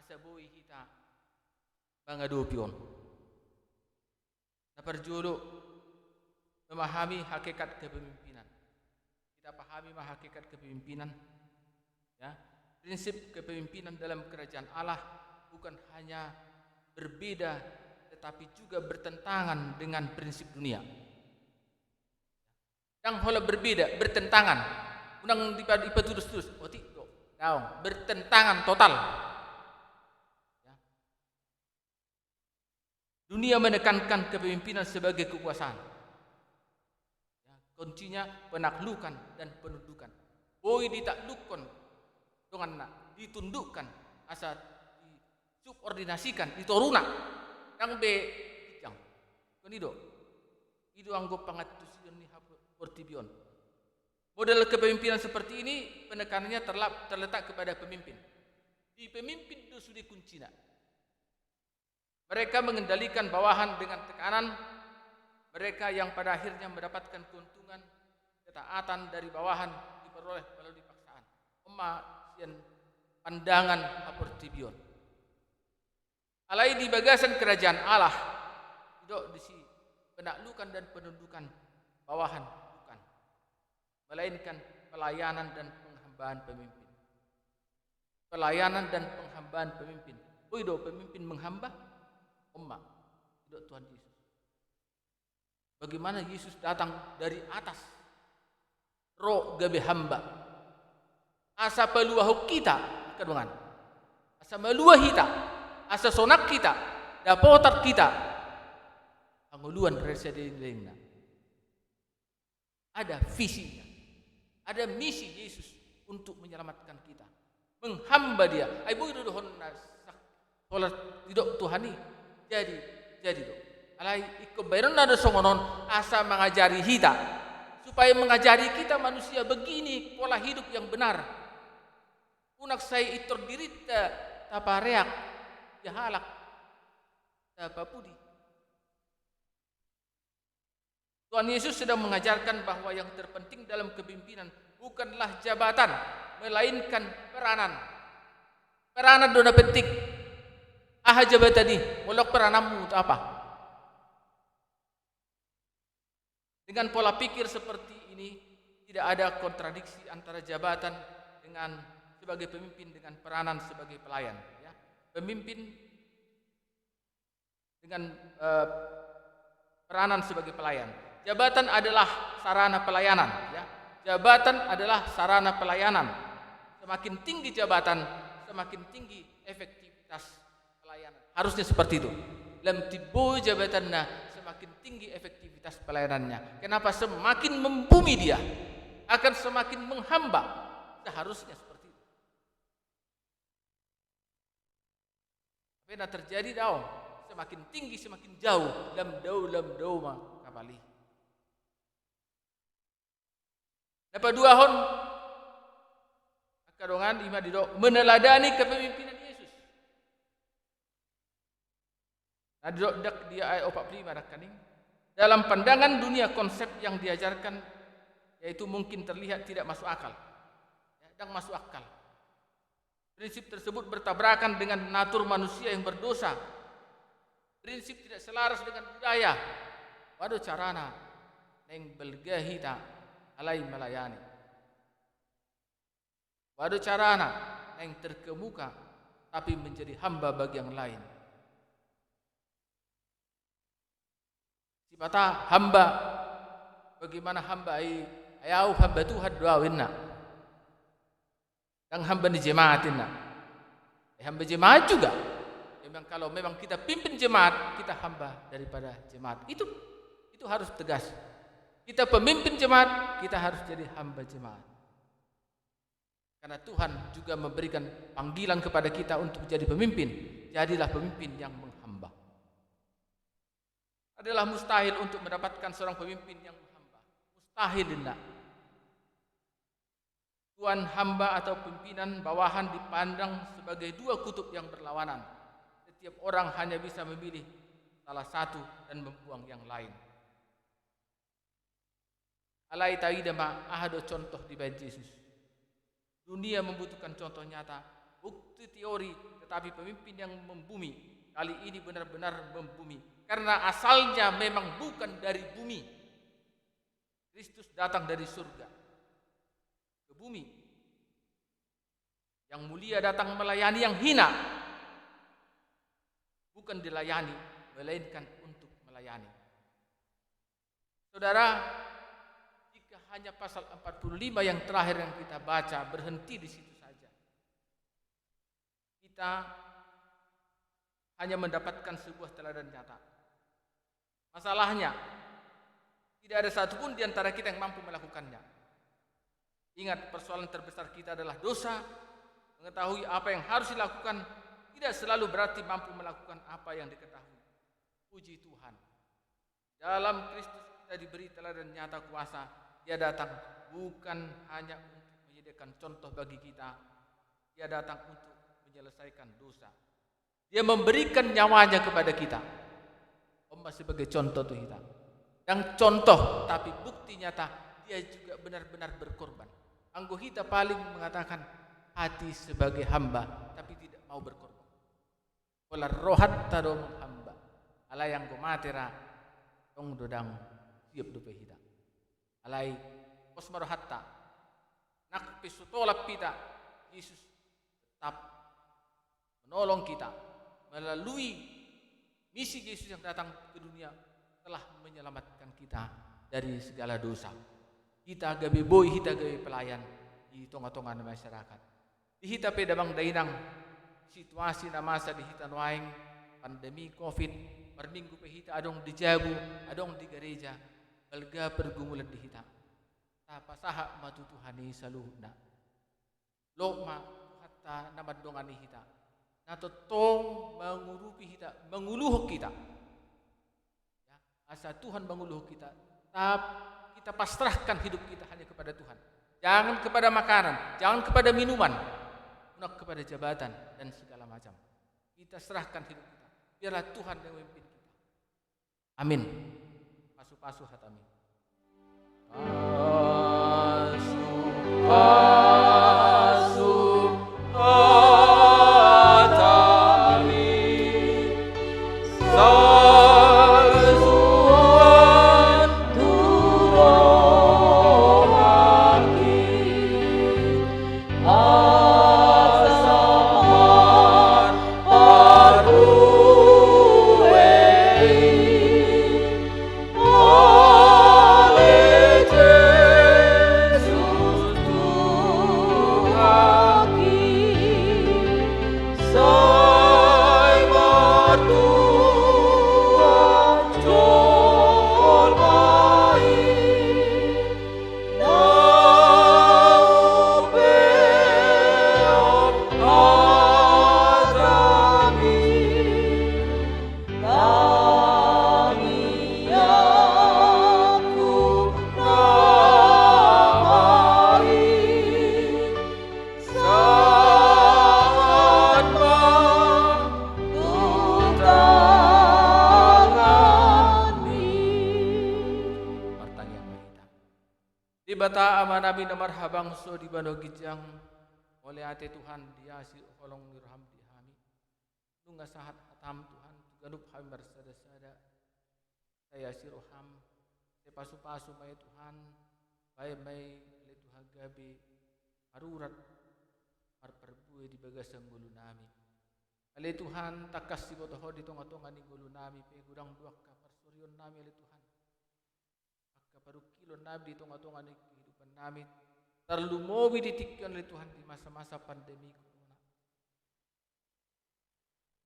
asa boi hita mangadopi on? Na parjolo, memahami hakikat kepemimpinan. Kita pahami ma hakikat kepemimpinan. Ya, prinsip kepemimpinan dalam kerajaan Allah bukan hanya berbeda, tetapi juga bertentangan dengan prinsip dunia. Ndang holan berbeda, bertentangan. Unang dipa-, dipatudus-tudus. Otik do. Daong. Bertentangan total. Ya. Dunia menekankan kepemimpinan sebagai kekuasaan. Ya, kuncinya penaklukan dan penundukan. Boi ditaklukkon donganna, ditundukkan, asa disubordinasikan, ditoruna. Ndang be ginjang. Kan i do. I do anggo pangantusion ni haportibi on. Model kepemimpinan seperti ini penekanannya terlap-, terletak kepada pemimpin. Di pemimpin do sude kuncina. Mereka mengendalikan bawahan dengan tekanan, mereka yang pada akhirnya mendapatkan keuntungan, ketaatan dari bawahan diperoleh melalui paksaan. On ma sian pandangan haportibi on. Alai di bagasan kerajaan Allah, didok disi penaklukan dan penundukan bawahan, bukan. Melainkan pelayanan dan penghambaan pemimpin. Pelayanan dan penghambaan pemimpin. Boi do pemimpin menghamba? On ma, didok Tuhan Yesus. Bagaimana Yesus datang dari atas, ro gabe hamba. Asa paluahon hita, angka dongan. Asa malua hita, asa sonang hita, dapotan hita hangoluan ro sian dagingna. Ada visinya. Ada misi Yesus untuk menyelamatkan kita. Menghamba Dia. Ai boi do dohononna sak-, holan didok Tuhan i. Jadi, jadi do. Alai ingkon baenonna do songon on asa mangajari hita. Supaya mengajari kita manusia begini pola hidup yang benar. Unang sai pintor dirinta tapareak, tapahalak, tapapudi. Tuhan Yesus sedang mengajarkan bahwa yang terpenting dalam kepemimpinan bukanlah jabatan, melainkan peranan. Peranan do na penting. Aha jabatan i, molo perananmu tu apa? Dengan pola pikir seperti ini, tidak ada kontradiksi antara jabatan dengan sebagai pemimpin dengan peranan sebagai pelayan. Ya. Pemimpin dengan, eh, peranan sebagai pelayan. Jabatan adalah sarana pelayanan, ya. Jabatan adalah sarana pelayanan. Semakin tinggi jabatan, semakin tinggi efektivitas pelayanan. Harusnya seperti itu. Lam timbo jabatanna, Semakin tinggi efektivitas pelayanannya. Kenapa? Semakin membumi dia, akan semakin menghamba. Seharusnya seperti itu. Tapi na terjadi, daong. Semakin tinggi, semakin jauh. Lam dao, lam dao ma kapal i. Na paduahon, angka dongan, ima didok meneladani kepemimpinan Yesus. Na didok di ayat opat puluh lima, dangkaning. Dalam pandangan dunia, konsep yang diajarkan yaitu mungkin terlihat tidak masuk akal. Ya, dang masuk akal. Prinsip tersebut bertabrakan dengan natur manusia yang berdosa. Prinsip tidak selaras dengan budaya. Boha do carana naeng balga hita alai melayani? Boha do carana naeng terkemuka tapi menjadi hamba bagi yang lain? Sipata hamba, bagaimana hamba i? Ai au hamba Tuhan do au, inna. Dang hamba ni jemaat, inna. Eh, hamba jemaat juga. Memang kalau memang kita pimpin jemaat, kita hamba daripada jemaat. Itu, itu harus tegas. Kita pemimpin jemaat, kita harus jadi hamba jemaat. Karena Tuhan juga memberikan panggilan kepada kita untuk jadi pemimpin. Jadilah pemimpin yang menghamba. Adalah mustahil untuk mendapatkan seorang pemimpin yang menghamba. Mustahil, inna. Tuan, hamba atau pimpinan bawahan dipandang sebagai dua kutub yang berlawanan. Setiap orang hanya bisa memilih salah satu dan membuang yang lain. Alai taida ma aha do contoh dibaen Jesus. Dunia membutuhkan contoh nyata, bukti teori, tetapi pemimpin yang membumi kali ini benar-benar membumi. Karena asalnya memang bukan dari bumi. Kristus datang dari surga ke bumi. Yang mulia datang melayani yang hina. Bukan dilayani, melainkan untuk melayani. Saudara, jika hanya pasal empat puluh lima yang terakhir yang kita baca berhenti di situ saja, kita hanya mendapatkan sebuah teladan nyata. Masalahnya, tidak ada satupun di antara kita yang mampu melakukannya. Ingat, persoalan terbesar kita adalah dosa. Mengetahui apa yang harus dilakukan tidak selalu berarti mampu melakukan apa yang diketahui. Puji Tuhan. Dalam Kristus kita diberi teladan nyata kuasa. Dia datang bukan hanya untuk menyediakan contoh bagi kita. Dia datang untuk menyelesaikan dosa. Dia memberikan nyawanya kepada kita. On ma sebagai contoh tu hita. Dang contoh, tapi bukti nyata, dia juga benar-benar berkorban. Anggo hita paling mengatakan hati sebagai hamba, tapi tidak mau berkorban. Pola rohanta do menghamba. Alai anggo mate ra, tong do dang siap dope hita. Alai pos ma rohanta. Nang pe so tolap hita, Jesus tetap menolong kita melalui misi Jesus yang datang ke dunia, telah menyelamatkan kita dari segala dosa. Hita gabe boi, hita gabe pelayan di tonga-tonga ni masyarakat. Di hita pe damang dainang, situasi na masa di hita nuaeng, pandemi covid, marminggu pe hita adong di jabu, adong di gareja, balga pergumulan di hita. Tapasahat ma tu Tuhan i saluhutna. Lot ma Tuhanta na mandongani hita, na tongtong mangurupi hita, manguluhon hita. Ya, asa Tuhan manguluhon hita, tap-, kita pasrahkan hidup kita hanya kepada Tuhan. Jangan kepada makanan, jangan kepada minuman, unang kepada jabatan dan segala macam. Kita serahkan hidup kita. Biarlah Tuhan yang memimpin kita. Amin. Pasu-pasu hatami. Pasu-pasu hatami. Saluhut tu rohangki. Asa marparbue i, ale Jesus Tuhan. Debata Amanami na marhabangsa di banua ginjang, mauliate Tuhan di asi holong ni roham di hami. Nunga sahat hatam Tuhan, tu ganup hami marsadasada. Sai asi roham, sai pasupasu ma i Tuhan, bahen ma i ale Tuhan gabe marurat marparbue di bagasan ngolunami. Ale Tuhan, tangkas diboto Ho di tongatonga ni ngolunami pe, godang do angka parsorionnami ale Tuhan. Angka parungkilonnami di tongatonga ni kehidupannami, tarlumobi di tingki on ale Tuhan di masamasa pandemi corona.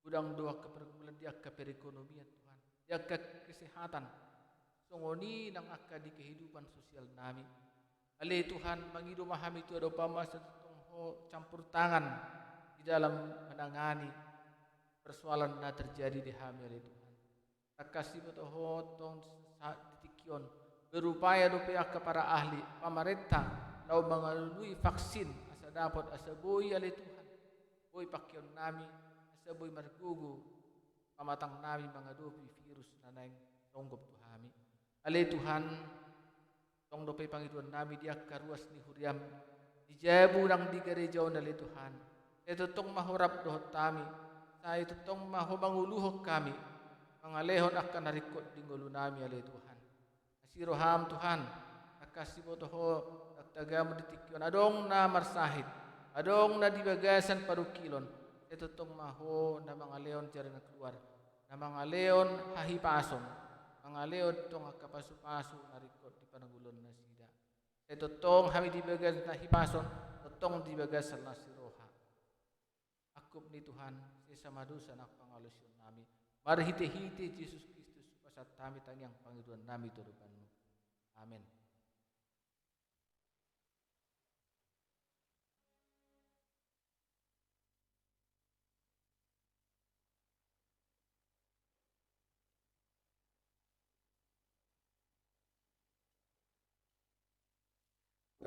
Godang do angka pergumulan di angka perekonomian Tuhan, di angka kesehatan, songon i nang angka di kehidupan sosialnami. Ale Tuhan, mangido ma hami tu adopanMu asa tongtong Ho campur tangan di dalam menangani persoalan na terjadi di hami ale Tuhan. Tangkas diboto Ho tong sa-, di tingki on. Berupaya dope angka para ahli, pamarenta, laho mangalului vaksin, asa dapot, asa boi ale Tuhan. Boi pangkeonnami, asa boi margogo pamatangnami mangadopi virus na naeng songgop tu hami. Ale Tuhan, tong dope pangidoannami di angka ruas ni huriaM, di jabu nang di gareja on ale Tuhan. Sai tongtong ma Ho rap dohot hami, sai tongtong ma Ho manguluhon hami, mangalehon angka na ringkot di ngolunami ale Tuhan. Asi roham Tuhan, tangkas diboto Ho, tangkas tagamon di tingki on adong na marsahit, adong na di bagasan parungkilon, sai tongtong ma Ho na mangalehon jalan keluar, na mangalehon hahipason, mangalehon tong angka pasupasu na ringkot di parngoluon nasida. Sai tongtong hami di bagasan hahipason, tongtong di bagasan las ni roha. Angkup ni Tuhan, sesa ma dosa nang pangalaosionnami. Marhitehite Jesus Kristus, hupasahat hami tangiang pangidoannami tu adopanMu. Amen.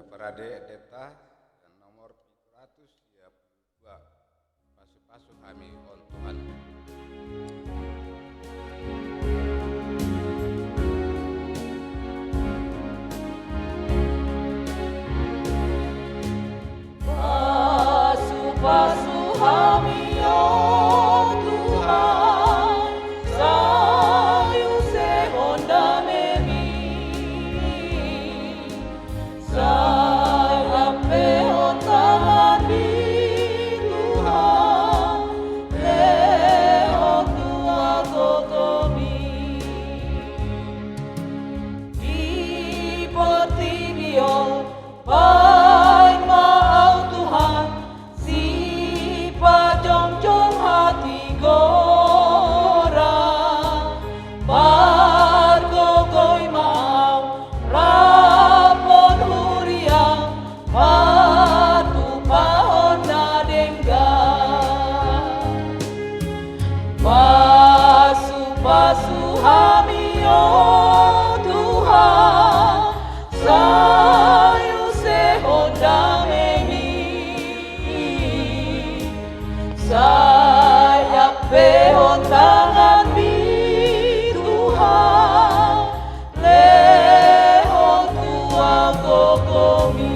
Parade deta dan nomor pitu ratus dua puluh dua. Pasu-pasu hami on Tuhan. Pasu-pasu hami on Tuhan, sai usehon damemi. Sai ampehon tanganmi Tuhan, lehon tu gogomi. Di portibi on, baen ma au Tuhan, sipajongjong hatigoran, pargogoi ma au, rap dohot huriam, patupahon na denggan. Pasu-pasu hami on Tuhan, sai usehon damemi. Sai ampehon tanganmi Tuhan, lehon tu gogomi.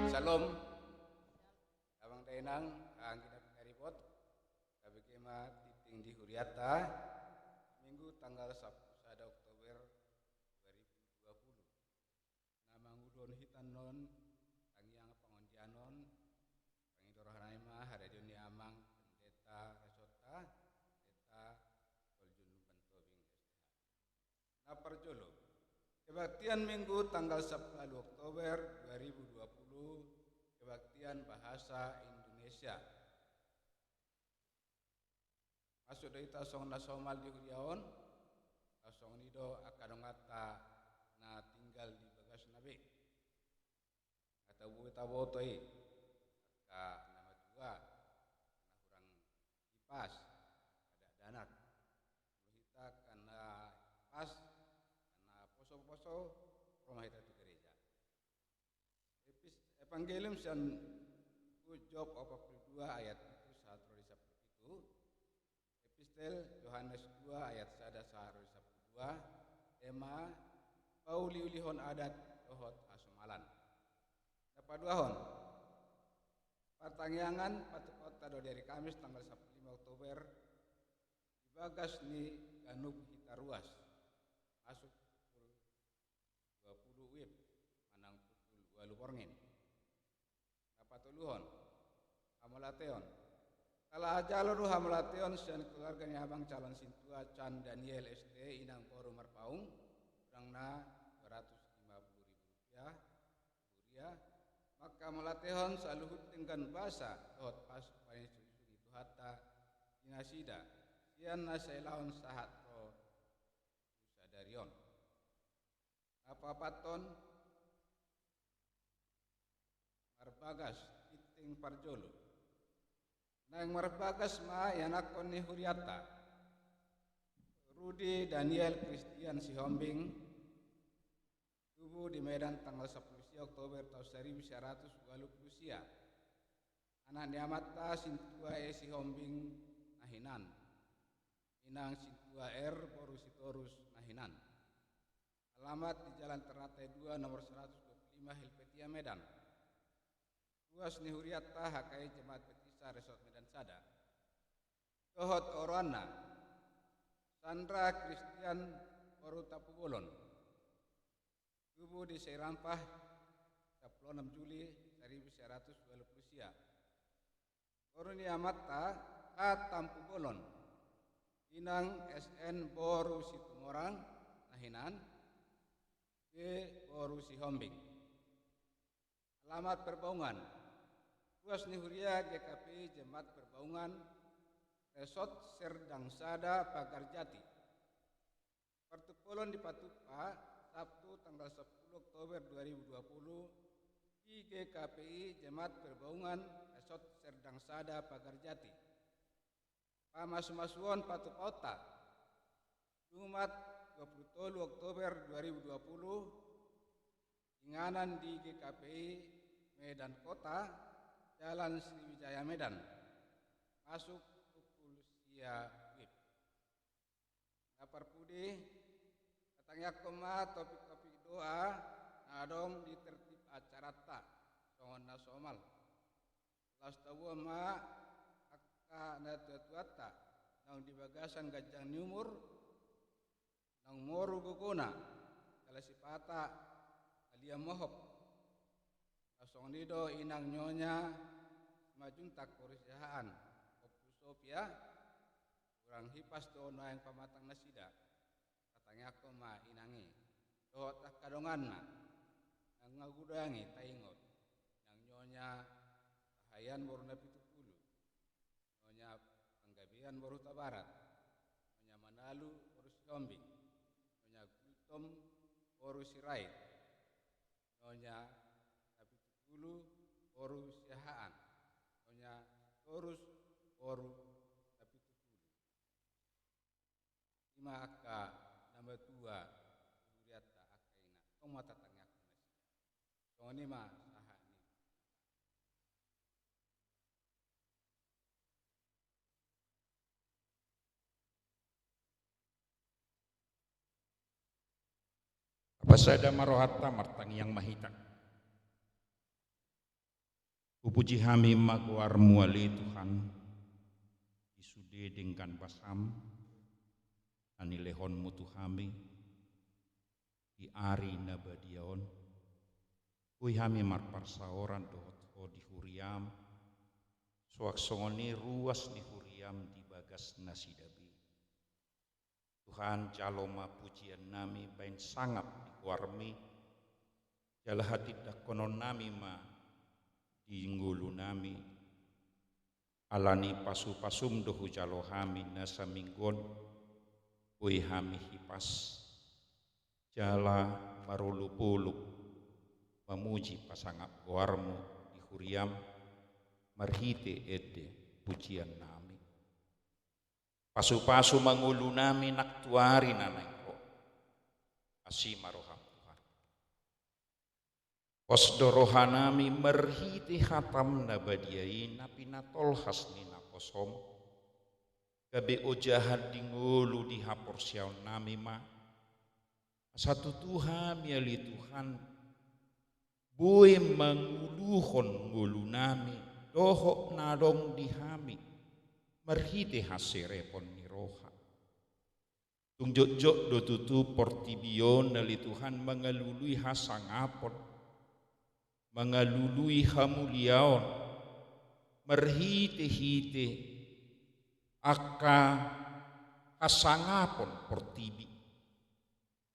Syalom. Amang dainang, anggi na pinaribot, tabege ma tingting di hurianta, Minggu tanggal sampulu sada Oktober dua ribu dua puluh. Na manguluhon hita annon tangiang pangondianon, pangido rohanami ma haradeon ni amang pendeta resort, Pendeta Toljun Lumban Tobing, S T H. Na parjolo, kebaktian Minggu tanggal sampulu Oktober dua ribu dua puluh, kebaktian bahasa Indonesia. Masuk do hita songon na somal di huria on, songon i do angka donganta na tinggal di bagasna be. Nga tabo, taboto i, angka na matua, na hurang hipas, dakdanak. Molo hita angka na hipas, angka na poso-poso, ro ma hita tu gereja. Epis-, Evangelium sian Buku Job opat pulu dua ayat pitu sahat ro di sampulu pitu. Epistel Johannes dua ayat sada sahat ro di sampulu dua. Ema pauliulihon adat dohot hasomalan. Na paduahon, partangiangan patupaonta do di ari Kamis tanggal sampulu lima Oktober di bagas ni ganup hita ruas, masuk pukul dua puluh W I B manang pukul ualu borngin. Na patoluhon, hamauliateon. Jala jalo do hamauliateon sian keluarga ni abang calon sintua Chan Daniel S T inang boru Marpaung, hurangna dua ratus lima puluh ribu rupiah, huria, manghamauliatehon saluhut denggan basa dohot pasupasu ni Tuhanta di nasida, sian na sai laon sahat tu sadari on. Na paopathon, marbagas ginting parjolo. Naeng marbagas ma ianakhon ni hurianta, Rudi Daniel Christian Sihombing, tubu di Medan tanggal sampulu sia Oktober taon saribu sia ratus ualu pulu sia. Anak ni amanta Sintua E Sihombing na hinan, inang Sintua R boru Sitorus na hinan. Alamat di Jalan Ternate dua, nomor seratus dua puluh lima, Helvetia, Medan. Ruas ni hurianta H K I Jemaat Baptista Resort Medan Sada. Dohot oroanna, Sandra Christian boru Tampubolon, tubu di Seirampah, sampulu onom Juli saribu sia ratus ualu pulu sia. Boru ni amanta H Tampubolon, inang S N boru Situmorang na hinan, G boru Sihombing. Alamat Perbaungan, ruas ni huria G K P I Jemaat Perbaungan, Resort Serdang Sada, Pagar Jati. Partumpolon dipatupa Sabtu tanggal sampulu Oktober dua ribu dua puluh di G K P I Jemaat Perbaungan, Resort Serdang Sada, Pagar Jati. Pamasumasuon patupaonta, Jumat dua puluh tolu Oktober dua ribu dua puluh, inganan di G K P I Medan Kota, Jalan Sriwijaya, Medan, masuk pukul sia W I B. Na parpudi, patangiangkon ma topik-topik doa na adong di tertib acaranta, songon na somal. Laos taboan ma angka natuatuanta, naung di bagasan ganjang ni umur, naung moru gogona, jala sipata na lian mohop. Laos songon i do inang Nyonya Simanjuntak boru Siahaan, Ompu Sopia, hurang hipas do nuaeng pamatang nasida. Patangiangkon ma inang i dohot angka donganna, na nunga godang i taingot, inang Nyonya Hayan boru Napitupulu, Nyonya Panggabean boru Hutabarat, Nyonya Manalu boru Sihombing, Nyonya Gultom boru Sirait, Nyonya Napitupulu boru Siahaan, Nyonya Sitorus boru Napitupulu. I ma angka na matua di hurianta, angka ina. Tong ma tatangiangkon nasida. Songon i ma sahat ni. Bapa sada ma rohanta, martangiang ma hita. Hupuji hami ma goarmu ale Tuhan, di sude denggan basam na nilehonmu tu hami di ari na badia on. Boi hami marparsaoran dohot Ho di huriam, suang songon i ruas ni huriam di bagas nasida be. Tuhan, jalo ma pujian nami baen sangap di goarmi, jala hatindangkonon nami ma di ngolu nami. Ala ni pasupasum do hujalo hami na saminggu on, boi hami hipas, jala marolopolop mamuji pasangap goarmu di huriam, marhite ende pujian nami. Pasupasu ma ngolu nami nang tu ari na naeng ro. Asi ma roham Tuhan. Pos do roha nami marhite hatam na badia i na pinatolhas ni naposom, gabe ojahan di ngolu di haporseaon nami ma, Satutu hami ale Tuhan, boi manguluhon ngolunami dohot na adong di hami marhite haserepon ni roha. Tung jotjot do tutu portibi on ale Tuhan mangalului hasangapon, mangalului hamuliaon, marhitehite angka hasangapon portibi.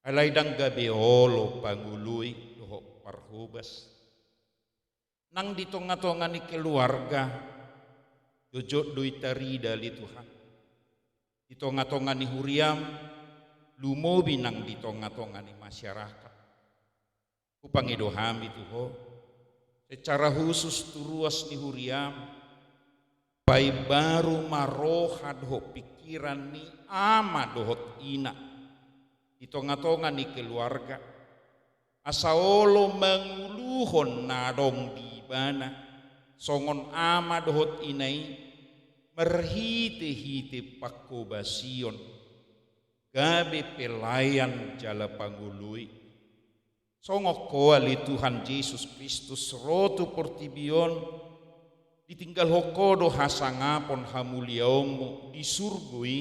Alai ndang gabe olo pangoloi dohot parhobas. Nang di tongatonga ni keluarga, jotjot do i tarida ale Tuhan. Di tongatonga ni huriam, lumobi nang di tongatonga ni masyarakat. Hupangido hami tu Ho, secara khusus tu ruas ni huriam, paimbaru ma roha dohot pingkiran ni ama dohot ina di tongatonga ni keluarga, asa olo manguluhon na adong di ibana songon ama dohot ina i, marhitehite panghobasion, gabe pelayan jala pangoloi. Songon Ho ale Tuhan Jesus Kristus ro tu portibi on, ditinggalhon Ho do hasangapon hamuliaonMu di surgo i,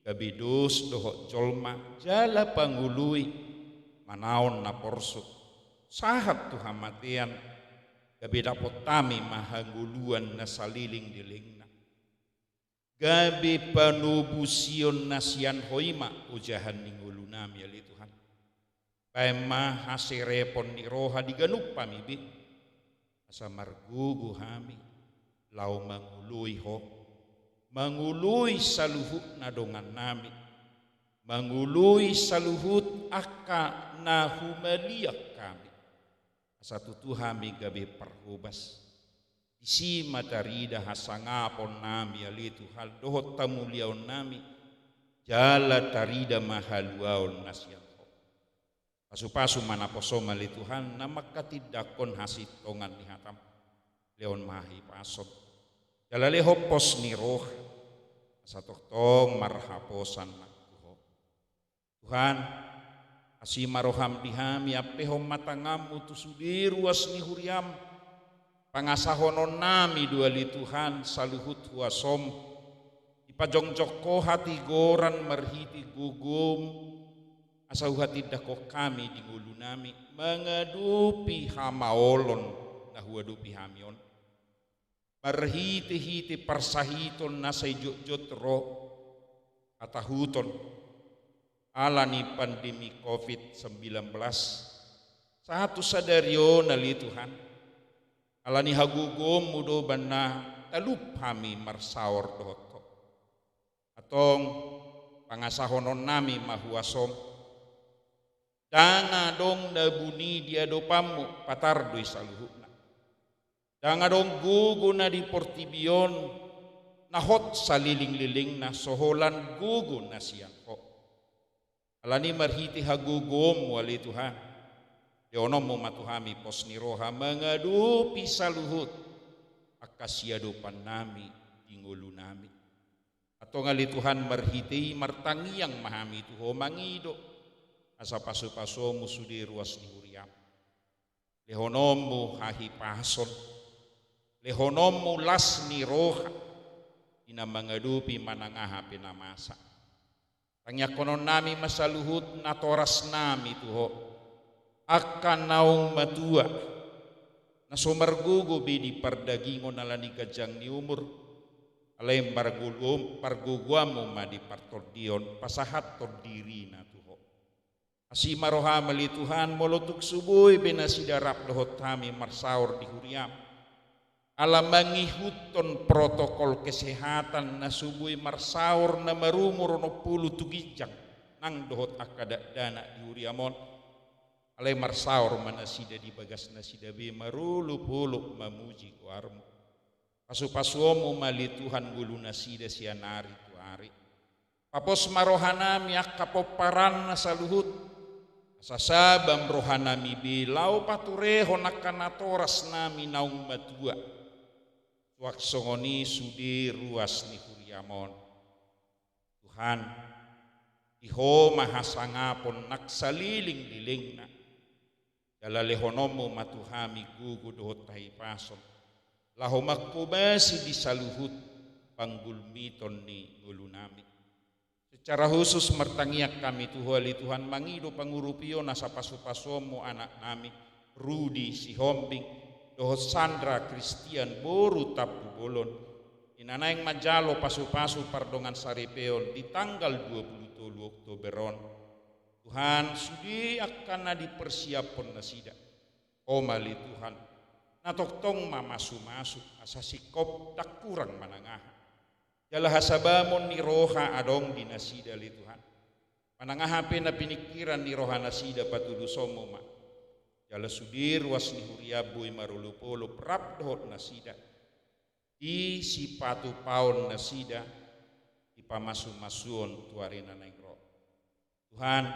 gabe dos dohot jolma jala pangoloi, manaon na porsuk, sahat tu hamatean, gabe dapot hami ma hangoluan na saleleng ni lelengna. Gabe panobusion na sian Ho i ma ojahan ni ngolunami ale Tuhan. Baen ma haserepon ni roha di ganup hami be, asa margogo hami laho mangoloi Ho, mangoloi saluhut na dongannami, mangoloi saluhut angka na humaliang hami, asa tutu hami gabe parhobas. Disi ma tarida hasangaponnami ale Tuhan dohot hamuliaonnami, jala tarida ma haluaon na sian Ho. Pasupasu ma naposoM ale Tuhan, na manghatindanghon hasintongan ni hataM. Lehon ma hahipason, jala lehon pos ni roha, asa tongtong marhaposan ma tu Ho. Tuhan, asi ma rohaM di hami, ampehon ma tanganMu tu sude ruas ni huriaM. Pangasahononnami do ale Tuhan saluhut huasoM. Dipajongjong Ho hatigoran marhite gogoM, asa huhatindangkon hami di ngolunami mangadopi hamaolon na huadopi hami on. Marhitehite parsahiton na sai jotjot ro, hatahuton, ala ni pandemi covid sembilan belas, sahat tu sadari on ale Tuhan, ala ni hagogoonMu do umbahen na talup hami marsaor dohot Ho. Antong, pangasahononnami ma huasoM. Ndang adong na buni di adopanMu, patar do i saluhutna. Ndang adong gogo na di portibi on na hot salelenglelengna so holan gogo na sian Ho. Alani marhite hagogoonMu ale Tuhan, lehononMu ma tu hami pos ni roha mangadopi saluhut angka siadopannami di ngolunami. Antong ale Tuhan, marhite i martangiang ma hami tu Ho mangido, asa pasupasuonMu sude ruas ni huriaM. LehononMu hahipason, lehononMu las ni roha, di na mangadopi manang aha pe na masa. Tangiangkononnami ma saluhut natorasnami tu Ho, angka naung matua, na so margogo be di pardagingon ala ni ganjang ni umur, alai pargogo-, pargogoanMu ma di partondion, pasahathon dirina tu Ho. Asi ma rohaM ale Tuhan, molo tung so boi be nasida rap dohot hami marsaor di huriaM, ala mangihuthon protokol kesehatan na so boi marsaor na marumur onom pulu tu ginjang, nang dohot angka dakdanak di huriaM on. Alai marsaor ma nasida di bagasnasida be marolopolop mamuji goarMu. PasupasuonMu ma ale Tuhan ngolunasida sian ari tu ari. Papos ma rohanami angka pomparanna saluhut, asa sabam rohanami be laho paturehon angka natorasnami naung matua, suang songon i sude ruas ni huriaM on. Tuhan, Di Ho ma hasangapon nang saleleng-lelengna. Jala lehononmu ma tu hami gogo dohot hahipason, laho manghobasi di saluhut panggulmiton ni ngolunami. Secara khusus martangiang hami tu Ho ale Tuhan, mangido pangurupion asa pasu-pasuonmu anaknami Rudi Sihombing dohot Sandra Christian boru Tampubolon, di na naeng manjalo pasu-pasu pardongan saripeon di tanggal dua puluh tolu Oktober on. Tuhan, sude angka na dipersiaphon nasida, Ho ma ale Tuhan, na tongtong mamasu-masu asa singkop ndang hurang manang aha. Jala hasabamon ni roha adong di nasida ale Tuhan. Manang aha pe na piningkiran ni rohanasida, patulusonmu ma. Jala sude ruas ni huriam boi marolop-olop rap dohot nasida di sipatupaonnasida di pamasu-masuon tu ari na naeng ro. Tuhan,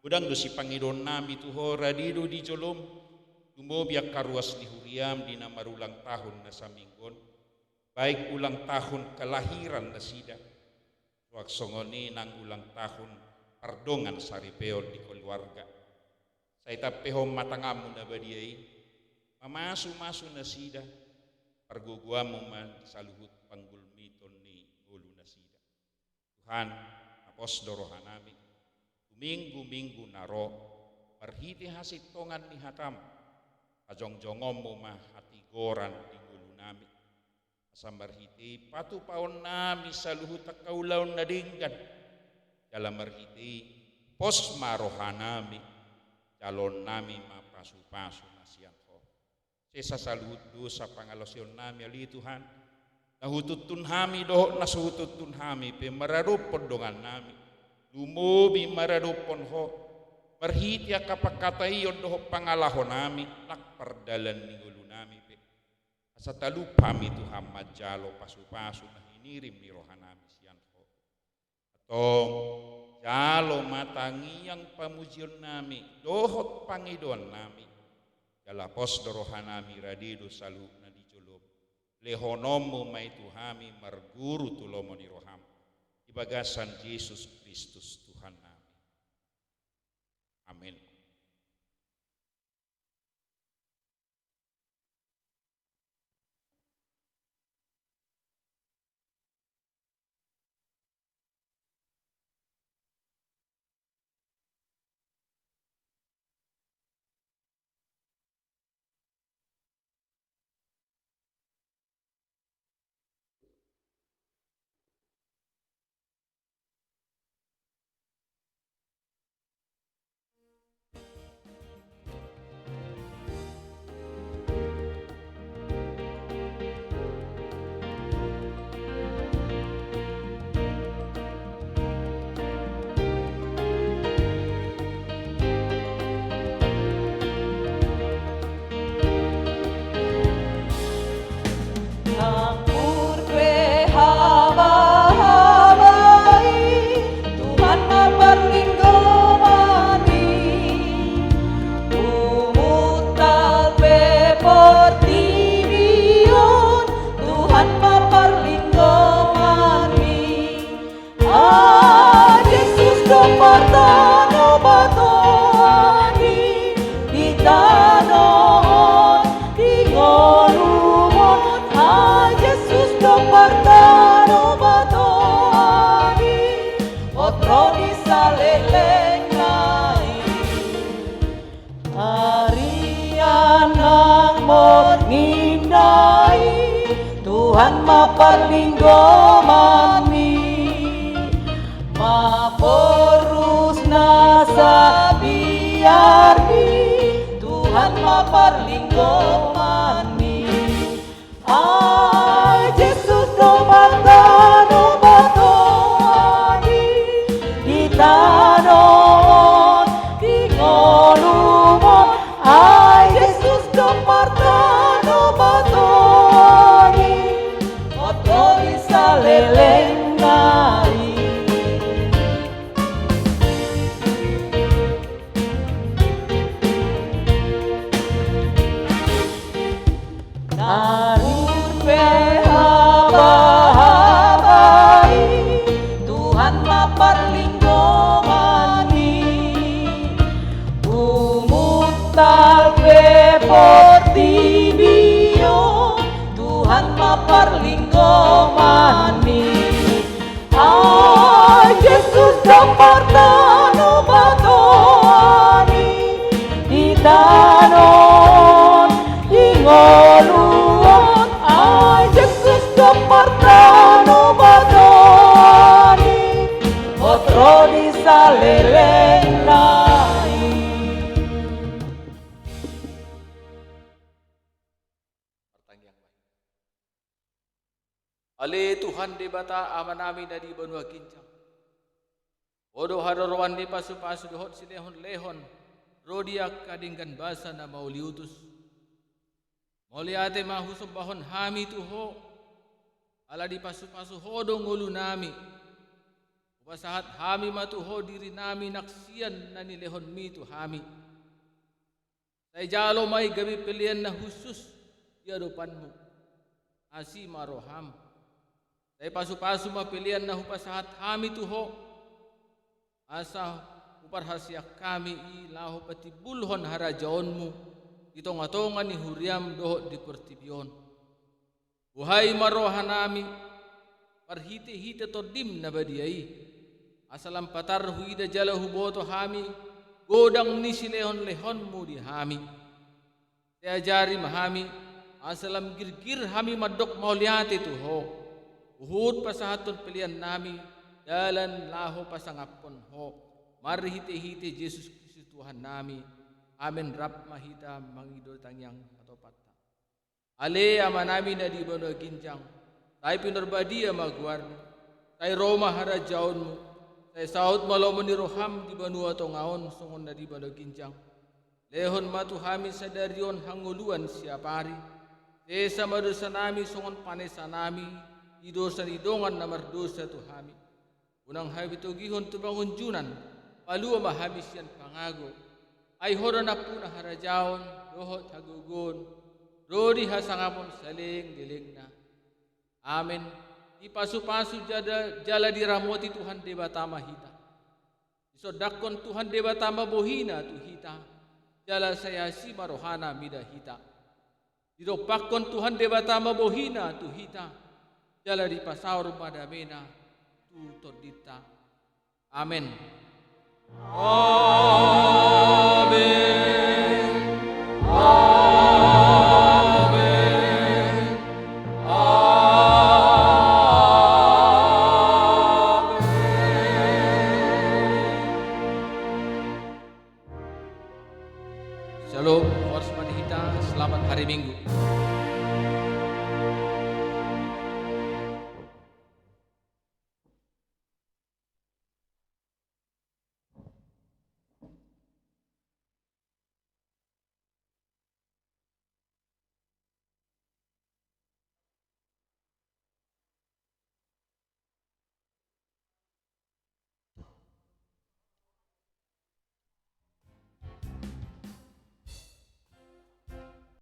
godang do sipangidoonnami tu Ho, rade do di jolom, lumobi angka ruas ni huriam di na marulang tahun na saminggu on, baik ulang tahun kelahiran nasida, suang songon i nang ulang tahun pardongan saripeon di keluarga. Sai tampehon ma tanganmu na badia i, mamasu-masu nasida, pargogoanmu ma di saluhut panggulmiton ni ngolunasida. Tuhan, na pos do rohanami tu minggu-minggu na ro, marhite hasintongan ni hatam, hajongjongonmu ma hatigoran di ngolunami. Asa marhite i patupaonnami saluhut angka ulaon na denggan. Jala marhite i pos ma rohanami, jaloonnami ma pasu-pasu na sian Ho. Sesa saluhut dosa pangalaosionnami ale Tuhan, na hutuntun hami dohot na so hutuntun hami pe maradophon dongannami, lumobi maradophon Ho, marhite angka pangkataion dohot pangalahonami nang pardalan ni ngolunami pe. Asa talup hami Tuhan manjalo pasu-pasu na hinirim ni rohanami sian Ho. Antong, jalo ma tangiang pamujionnami dohot pangidoannami. Jala pos do rohanami, rade do saluhutna di jolom. Lehononmu ma i tu hami marguru tu lomo ni roham, di bagasan Jesus Kristus Tuhannami. Amin. Nang murbe haba-haba i, Tuhan ma parlinggomanmi. Humuntal pe portibi on, Tuhan ma parlinggomanmi. Ai Jesus do partanobaton i di tano on, di ngolum on. Ai Jesus do partanobaton i, hot ro di salelengna i. Arian nang borngin na i, Tuhan ma parlinggomanmi. Mamporus na sabiar i, Tuhan ma parlinggomanmi. Ai Jesus do partanobaton i di tano on, di ngolum on. Ai Jesus do partanobaton i, hot ro di salelengna i. Nang murbe haba-haba i, Tuhan ma parlinggomanmi. Tuhan Debata Amanami na di banua ginjang. Ho do haroroan ni pasupasu dohot silehonlehon ro di angka denggan basa na mauliutus. Mauliate ma husombahon hami tu Ho, ala dipasupasu Ho do ngolunami. Hupasahat hami ma tu Ho dirinami nang sian na nilehonMi tu hami. Sai jalo ma i gabe pelean na hushus di adopanMu. Asi ma rohaM. Sai pasupasu ma pelean na hupasahat hami tu Ho, asa huparhaseang hami i laho patimbulhon harajaonMu di tongatonga ni huriaM dohot di portibi on. Buhai ma rohanami marhitehite TondiM na badia i, asa lam patar huida jala huboto hami godang ni silehonlehonMu di hami. Sai ajari ma hami, asa lam girgir hami mandok mauliate tu Ho, huhut pasahathon peleannami dalan laho pasangaphon Ho, marhitehite Jesus Kristus Tuhannami. Amen. Rap ma hita mangido tangiang hatopanta. Ale Amanami na di banua ginjang, sai pinarbadia ma goarMu, sai ro ma harajaonMu, sai saut ma lomo ni rohaM di banua tonga on songon na di banua ginjang. Lehon ma tu hami sadari on hangoluan siapari. Sesa ma dosanami songon panesanami di dosa ni dongan na mardosa tu hami. Unang hami togihon tu pangunjunan, palua ma hami sian pangago. Ai Ho do nampuna harajaon dohot hagogoon, ro di hasangapon saleleng ni lelengna. Amen. Dipasupasu jada-, jala diramoti Tuhan Debata ma hita. Disondangkon Tuhan Debata ma bohiNa tu hita, jala sai asi ma rohaNa mida hita. Didompakkon Tuhan Debata ma bohiNa tu hita, jala dipasaor ma dameNa tu tondinta. Amen.